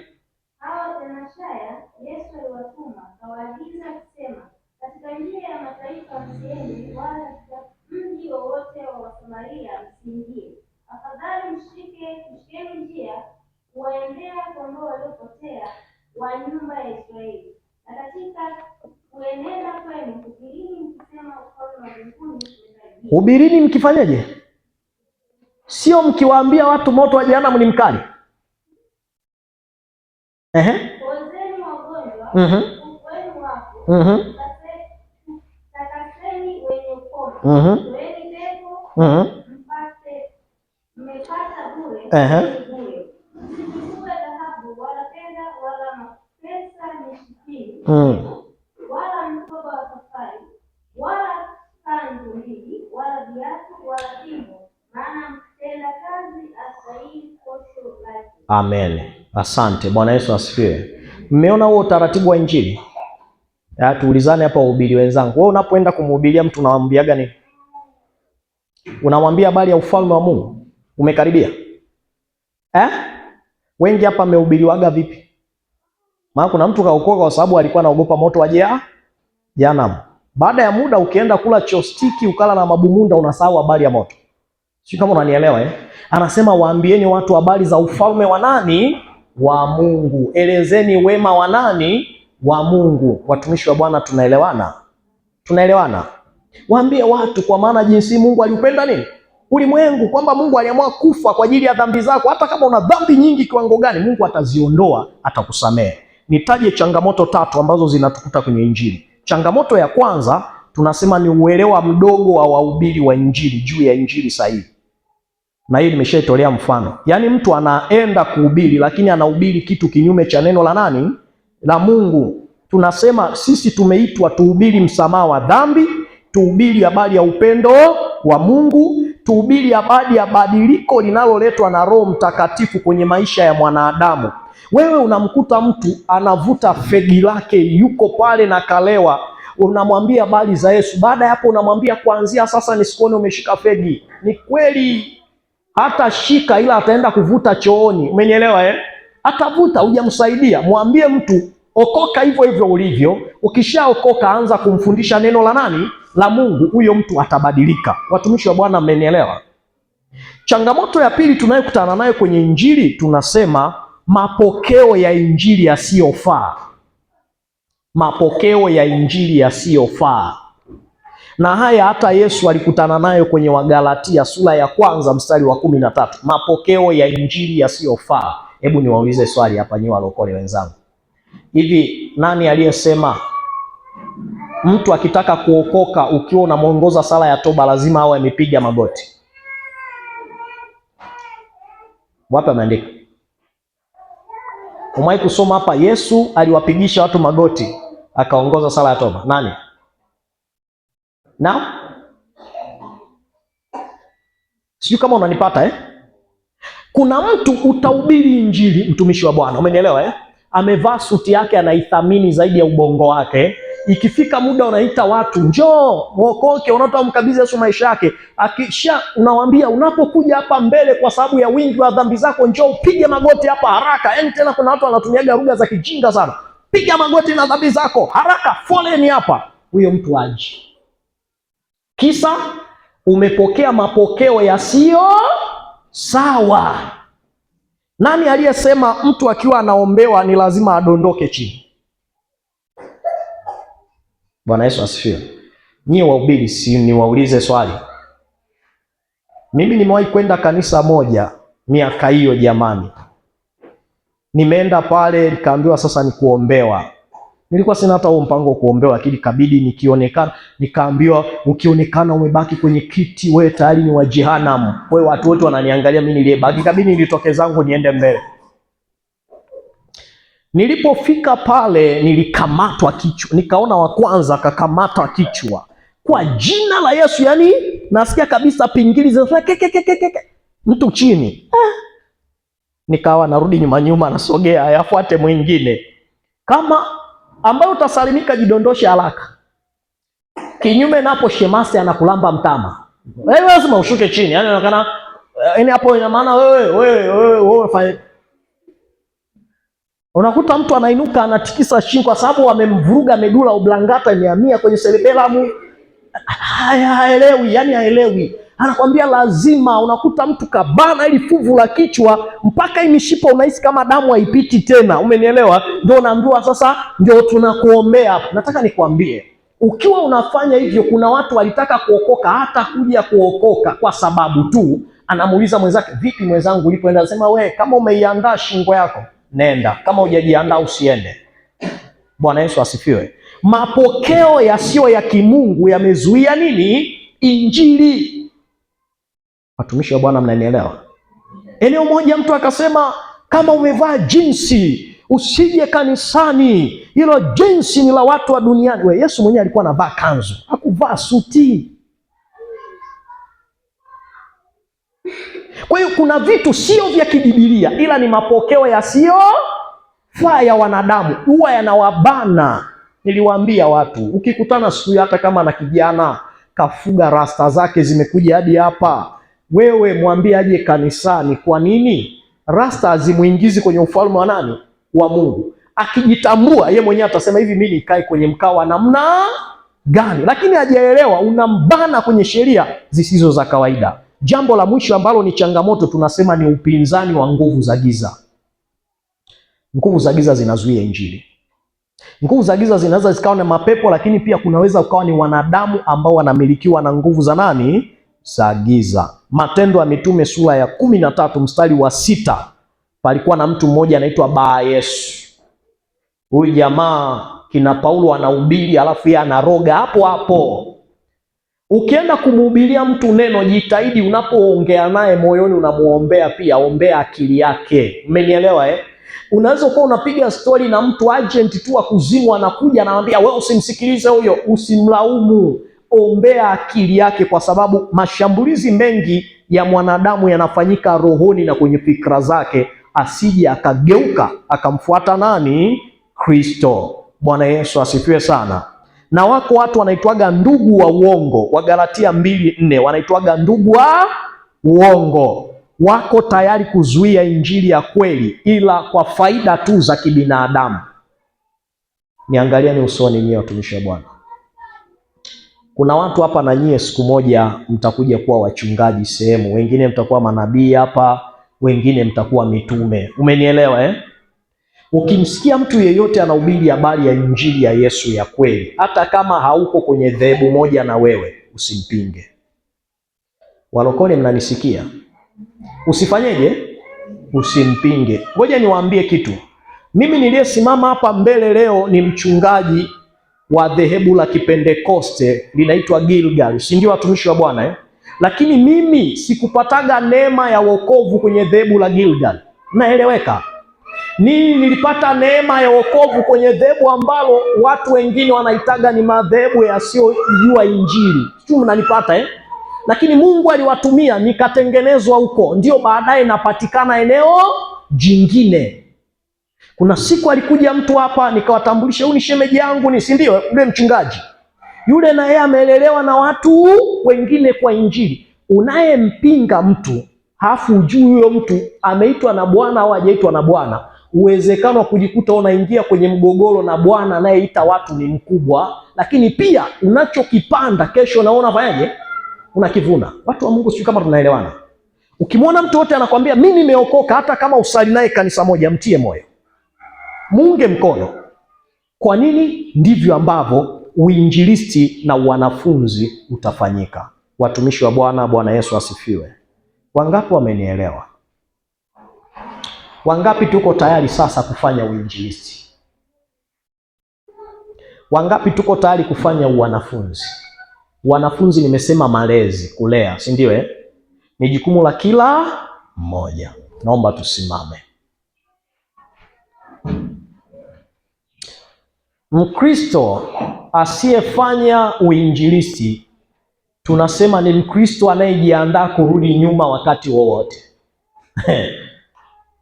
Hao thenashara Yesu aliwatuma akawaagiza akisema, katika njia ya mataifa msiende, wala katika mji wowote wa Wasamaria msiingie. Afadhali mshikeni njia kuwaendea kondoo waliopotea wa nyumba ya Israeli. Na katika kuenenda kwenu hubirini mkisema, ufalme wa mbinguni umekaribia. Hubirini mkifanyaje? Sio mkiwaambia watu moto wa jehanamu ni mkali. Ehe. Pozeni wagonjwa, fufueni wafu, takaseni wenye ukoma, toeni pepo, mmepata bure, toeni bure. Msichukue dhahabu wala fedha wala mapesa mishipini, wala mkoba wa safari, wala kanzu mbili, wala viatu, wala fimbo, maana mtenda kazi astahili posho lake. Amen. Asante. Bwana Yesu asifiwe. Mmeona huo utaratibu wa injili? Tuulizane hapa wahubiri wenzangu. Wewe unapoenda kumhubiria mtu unamwambiaga nini? Unamwambia habari ya ufalme wa Mungu umekaribia? Eh? Wengi hapa mmehubiriwaga vipi? Maana kuna mtu kaokoka kwa sababu alikuwa anaogopa moto wa jehanamu. Baada ya muda ukienda kula chostiki ukala na mabumunda unasahau habari ya moto. Sio kama unanielewa eh? Anasema waambieni watu habari za ufalme wa nani? Wa Mungu. Elezeni wema wa nani? Wa Mungu. Watumishi wa Bwana, tunaelewana? Tunaelewana? Waambie watu, kwa maana jinsi Mungu aliupenda nini ulimwengu, kwamba Mungu aliamua kufa kwa ajili ya dhambi zako. Hata kama una dhambi nyingi kiwango gani, Mungu ataziondoa, atakusamehe. Nitaje changamoto tatu ambazo zinatukuta kwenye Injili. Changamoto ya kwanza tunasema ni uelewa mdogo wa wahubiri wa Injili juu ya Injili sahihi, na hii nimeshaitolea mfano. Yaani mtu anaenda kuhubiri, lakini anahubiri kitu kinyume cha neno la nani? La Mungu. Tunasema sisi tumeitwa tuhubiri msamaha wa dhambi, tuhubiri habari ya upendo wa Mungu, tuhubiri habari ya badiliko linaloletwa na Roho Mtakatifu kwenye maisha ya mwanadamu. Wewe unamkuta mtu anavuta fegi lake, yuko pale na kalewa, unamwambia habari za Yesu. Baada ya hapo unamwambia kuanzia sasa nisikuone umeshika fegi. Ni kweli hata shika, ila ataenda kuvuta chooni. Umenielewa eh? Atavuta, hujamsaidia. Mwambie mtu okoka hivyo hivyo ulivyo. Ukishaokoka anza kumfundisha neno la nani? La Mungu. Huyo mtu atabadilika. Watumishi wa Bwana, mmenielewa? Changamoto ya pili tunayokutana nayo kwenye Injili tunasema mapokeo ya Injili yasiyofaa. Mapokeo ya Injili yasiyofaa. Na haya hata Yesu alikutana nayo kwenye Wagalatia sura ya 1 mstari wa 13. Mapokeo ya Injili yasiyofaa. Hebu niwaulize swali hapa nyi walokole wenzangu. Hivi nani aliyesema mtu akitaka kuokoka ukiwa unamuongoza sala ya toba lazima awe amepiga magoti? Wapi ameandika? Umewahi kusoma hapa Yesu aliwapigisha watu magoti akaongoza sala ya toba? Nani? Na? Sijui kama unanipata eh? Kuna mtu utahubiri Injili, mtumishi wa Bwana, umenielewa eh? Amevaa suti yake, anaithamini zaidi ya ubongo wake. Ikifika muda unaita watu njoo muokoke, unataka mkabidhi Yesu maisha yake. Akisha unawaambia unapokuja hapa mbele, kwa sababu ya wingi wa dhambi zako, njoo upige magoti hapa haraka. Yaani tena kuna watu wanatumiaga lugha za kijinga sana, piga magoti na dhambi zako haraka, foleni hapa. Huyo mtu aje? Kisa umepokea mapokeo yasiyo sawa. Nani aliyesema mtu akiwa anaombewa ni lazima adondoke chini? Bwana Yesu asifiwe. Nyie wahubiri, si niwaulize swali. Mimi nimewahi kwenda kanisa moja miaka hiyo, jamani. Nimeenda pale nikaambiwa sasa ni kuombewa. Nilikuwa sina hata huo mpango wa kuombewa, lakini kabidi nikionekana, nikaambiwa ukionekana umebaki kwenye kiti wewe tayari ni wa jehanamu. Kwa hiyo watu wote wananiangalia mimi niliyebaki, kabidi nilitoke zangu niende mbele. Nilipofika pale nilikamatwa kichwa, nikaona wa kwanza akakamata kichwa kwa jina la Yesu, yani nasikia kabisa pingili zinasema keke keke keke, mtu chini. Nikawa narudi nyuma nyuma, nasogea yafuate mwingine. Kama ambayo utasalimika, jidondoshe haraka. Kinyume napo shemasi anakulamba mtama, wewe lazima ushuke chini, yani inaonekana, yani hapo ina maana wewe wewe wewe wewe. Unakuta mtu anainuka anatikisa shingo kwa sababu amemvuruga medula oblongata imehamia kwenye cerebellum. Haelewi, yani haelewi. Anakwambia lazima. Unakuta mtu kabana ili fuvu la kichwa mpaka hii mishipa unahisi kama damu haipiti tena. Umenielewa? Ndio unaambiwa sasa ndio tunakuombea hapa. Nataka nikwambie, ukiwa unafanya hivyo, kuna watu walitaka kuokoka hata kuja kuokoka kwa sababu tu anamuuliza mwenzake, vipi mwenzangu ulipoenda? Anasema we, kama umeiandaa shingo yako nenda, kama hujajiandaa usiende. Bwana Yesu asifiwe. Mapokeo yasiyo ya kimungu yamezuia nini? Injili. Watumishi wa Bwana, mnanielewa? Eneo moja mtu akasema kama umevaa jinsi usije kanisani, hilo jinsi ni la watu wa duniani. We, Yesu mwenyewe alikuwa anavaa kanzu, hakuvaa suti. Kwa hiyo kuna vitu sio vya kibibilia, ila ni mapokeo yasiyofaa ya wanadamu, huwa yanawabana. Niliwaambia watu, ukikutana siku hata kama na kijana kafuga rasta zake zimekuja hadi hapa, wewe mwambie aje kanisani. Kwa nini? Rasta hazimuingizi kwenye ufalme wa nani? Wa Mungu. Akijitambua ye mwenyewe atasema hivi, mimi nikae kwenye mkao wa namna gani? Lakini hajaelewa, unambana kwenye sheria zisizo za kawaida. Jambo la mwisho ambalo ni changamoto, tunasema ni upinzani wa nguvu za giza. Nguvu za giza zinazuia injili. Nguvu za giza zinaweza zikawa na mapepo, lakini pia kunaweza kukawa ni wanadamu ambao wanamilikiwa na nguvu za nani? Za giza. Matendo ya Mitume sura ya 13 mstari wa 6, palikuwa na mtu mmoja anaitwa Baa Yesu. Huyu jamaa kina Paulo anahubiri, alafu yeye anaroga hapo hapo. Ukienda kumhubiria mtu neno, jitahidi unapoongea naye moyoni unamuombea pia, ombea akili yake. Mmenielewa eh? Unaweza kuwa unapiga stori na mtu agent tu wa kuzimu anakuja anamwambia wewe usimsikilize huyo, usimlaumu, ombea akili yake, kwa sababu mashambulizi mengi ya mwanadamu yanafanyika rohoni na kwenye fikra zake, asije akageuka akamfuata nani? Kristo. Bwana Yesu asifiwe sana. Na wako watu wanaitwaga ndugu wa uongo, Wagalatia 2:4 wanaitwaga ndugu wa uongo, wako tayari kuzuia injili ya kweli, ila kwa faida tu za kibinadamu. Niangalieni usoni nyie watumishi wa Bwana. Kuna watu hapa na nyie siku moja mtakuja kuwa wachungaji sehemu, wengine mtakuwa manabii hapa, wengine mtakuwa mitume. Umenielewa eh? Ukimsikia mtu yeyote anahubiri habari ya injili ya Yesu ya kweli, hata kama hauko kwenye dhehebu moja na wewe, usimpinge. Walokole mnanisikia? Usifanyeje? Usimpinge. Ngoja niwaambie kitu. Mimi niliyesimama hapa mbele leo ni mchungaji wa dhehebu la Kipentekoste linaitwa Gilgal, si ndio watumishi wa Bwana eh? Lakini mimi sikupataga neema ya wokovu kwenye dhehebu la Gilgal. Naeleweka? Nini, nilipata neema ya wokovu kwenye dhehebu ambalo watu wengine wanaitaga ni madhehebu yasiyojua injili. Sijui mnanipata eh? Lakini Mungu aliwatumia nikatengenezwa huko, ndio baadaye napatikana eneo jingine. Kuna siku alikuja mtu hapa nikawatambulisha, huyu ni shemeji yangu, ni si ndio yule mchungaji yule, na yeye amelelewa na watu wengine kwa injili. Unayempinga mtu halafu ujui huyo mtu ameitwa na Bwana au hajaitwa na Bwana, uwezekano wa kujikuta unaingia kwenye mgogoro na Bwana anayeita watu ni mkubwa. Lakini pia unachokipanda kesho naona fanyaje, unakivuna. Watu wa Mungu, sijui kama tunaelewana. Ukimwona mtu wote anakwambia mimi nimeokoka, hata kama usali naye kanisa moja, mtie moyo, muunge mkono. Kwa nini? Ndivyo ambavyo uinjilisti na wanafunzi utafanyika. Watumishi wa Bwana, Bwana Yesu asifiwe. Wangapi wamenielewa? Wangapi tuko tayari sasa kufanya uinjilisti? Wangapi tuko tayari kufanya uwanafunzi? Wanafunzi nimesema malezi, kulea, si ndio eh? Ni jukumu la kila mmoja. Naomba tusimame. Mkristo asiyefanya uinjilisti tunasema ni Mkristo anayejiandaa kurudi nyuma wakati wowote.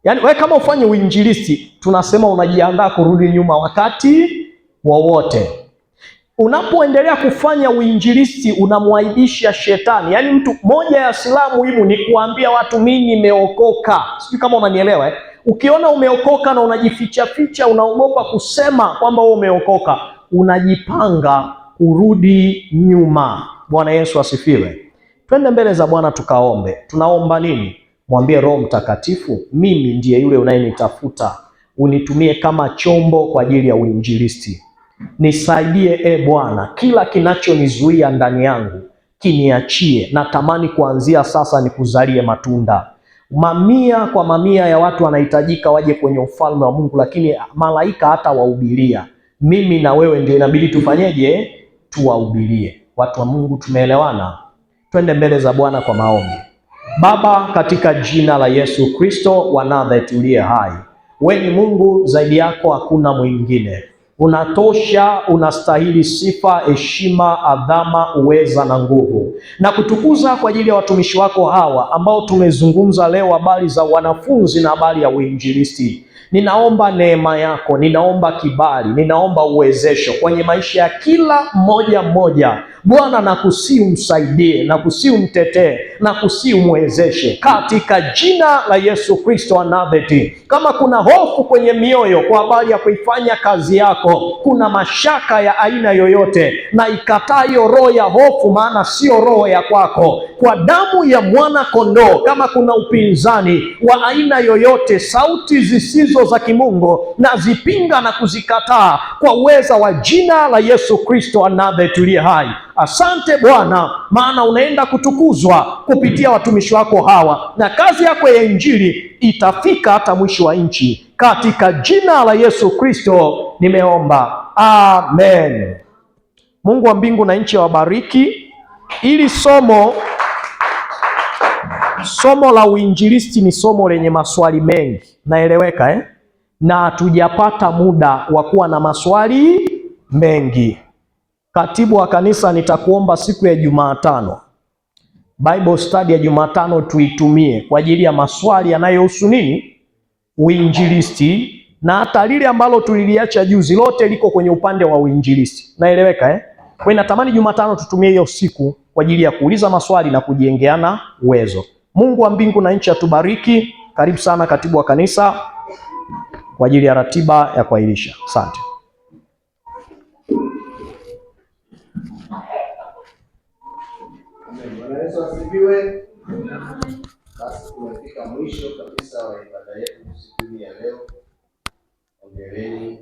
Yaani wewe kama ufanye uinjilisti tunasema unajiandaa kurudi nyuma wakati wowote. Unapoendelea kufanya uinjilisti unamwaibisha shetani. Yaani mtu, moja ya silaha muhimu ni kuambia watu mimi nimeokoka. Sijui kama unanielewa eh? Ukiona umeokoka na unajificha ficha, unaogopa kusema kwamba wewe umeokoka, unajipanga kurudi nyuma. Bwana Yesu asifiwe. Twende mbele za Bwana tukaombe. Tunaomba nini? Mwambie Roho Mtakatifu, mimi ndiye yule unayenitafuta, unitumie kama chombo kwa ajili ya uinjilisti. Nisaidie e Bwana, kila kinachonizuia ndani yangu kiniachie. Natamani kuanzia sasa nikuzalie matunda. Mamia kwa mamia ya watu wanahitajika waje kwenye ufalme wa Mungu, lakini malaika hata wahubiria. Mimi na wewe ndio inabidi tufanyeje? Tuwahubirie. Watu wa Mungu, tumeelewana? Twende mbele za Bwana kwa maombi. Baba, katika jina la Yesu Kristo wa Nazareti uliye hai, wewe ni Mungu, zaidi yako hakuna mwingine. Unatosha, unastahili sifa, heshima, adhama, uweza na nguvu, na kutukuza kwa ajili ya watumishi wako hawa ambao tumezungumza leo habari za wanafunzi na habari ya uinjilisti. Ninaomba neema yako, ninaomba kibali, ninaomba uwezesho kwenye maisha ya kila mmoja mmoja. Bwana, nakusihi umsaidie, nakusihi umtetee, nakusihi umwezeshe katika jina la Yesu Kristo wa Nazareti. Kama kuna hofu kwenye mioyo kwa habari ya kuifanya kazi yako, kuna mashaka ya aina yoyote, na ikataa hiyo roho ya hofu, maana sio roho ya kwako. kwa damu ya mwana kondoo. Kama kuna upinzani wa aina yoyote, sauti zisizo za kimungu na zipinga na kuzikataa kwa uweza wa jina la Yesu Kristo wa Nazareti uliye hai. Asante Bwana, maana unaenda kutukuzwa kupitia watumishi wako hawa, na kazi yako ya injili itafika hata mwisho wa nchi. Katika jina la Yesu Kristo nimeomba, amen. Mungu wa mbingu na nchi awabariki. Ili somo la uinjilisti ni somo lenye maswali mengi, naeleweka eh? Na hatujapata muda wa kuwa na maswali mengi. Katibu wa kanisa, nitakuomba siku ya Jumatano, Bible study ya Jumatano tuitumie kwa ajili ya maswali yanayohusu nini? Uinjilisti, na hata lile ambalo tuliliacha juzi lote liko kwenye upande wa uinjilisti. Naeleweka eh? Kwa hiyo natamani Jumatano tutumie hiyo siku kwa ajili ya kuuliza maswali na kujengeana uwezo. Mungu wa mbingu na nchi atubariki. Karibu sana katibu wa kanisa kwa ajili ya ratiba ya kuahirisha. Asante. Amen. Bwana Yesu asifiwe. Basi tumefika mwisho kabisa wa ibada yetu siku hii ya leo. Hongereni.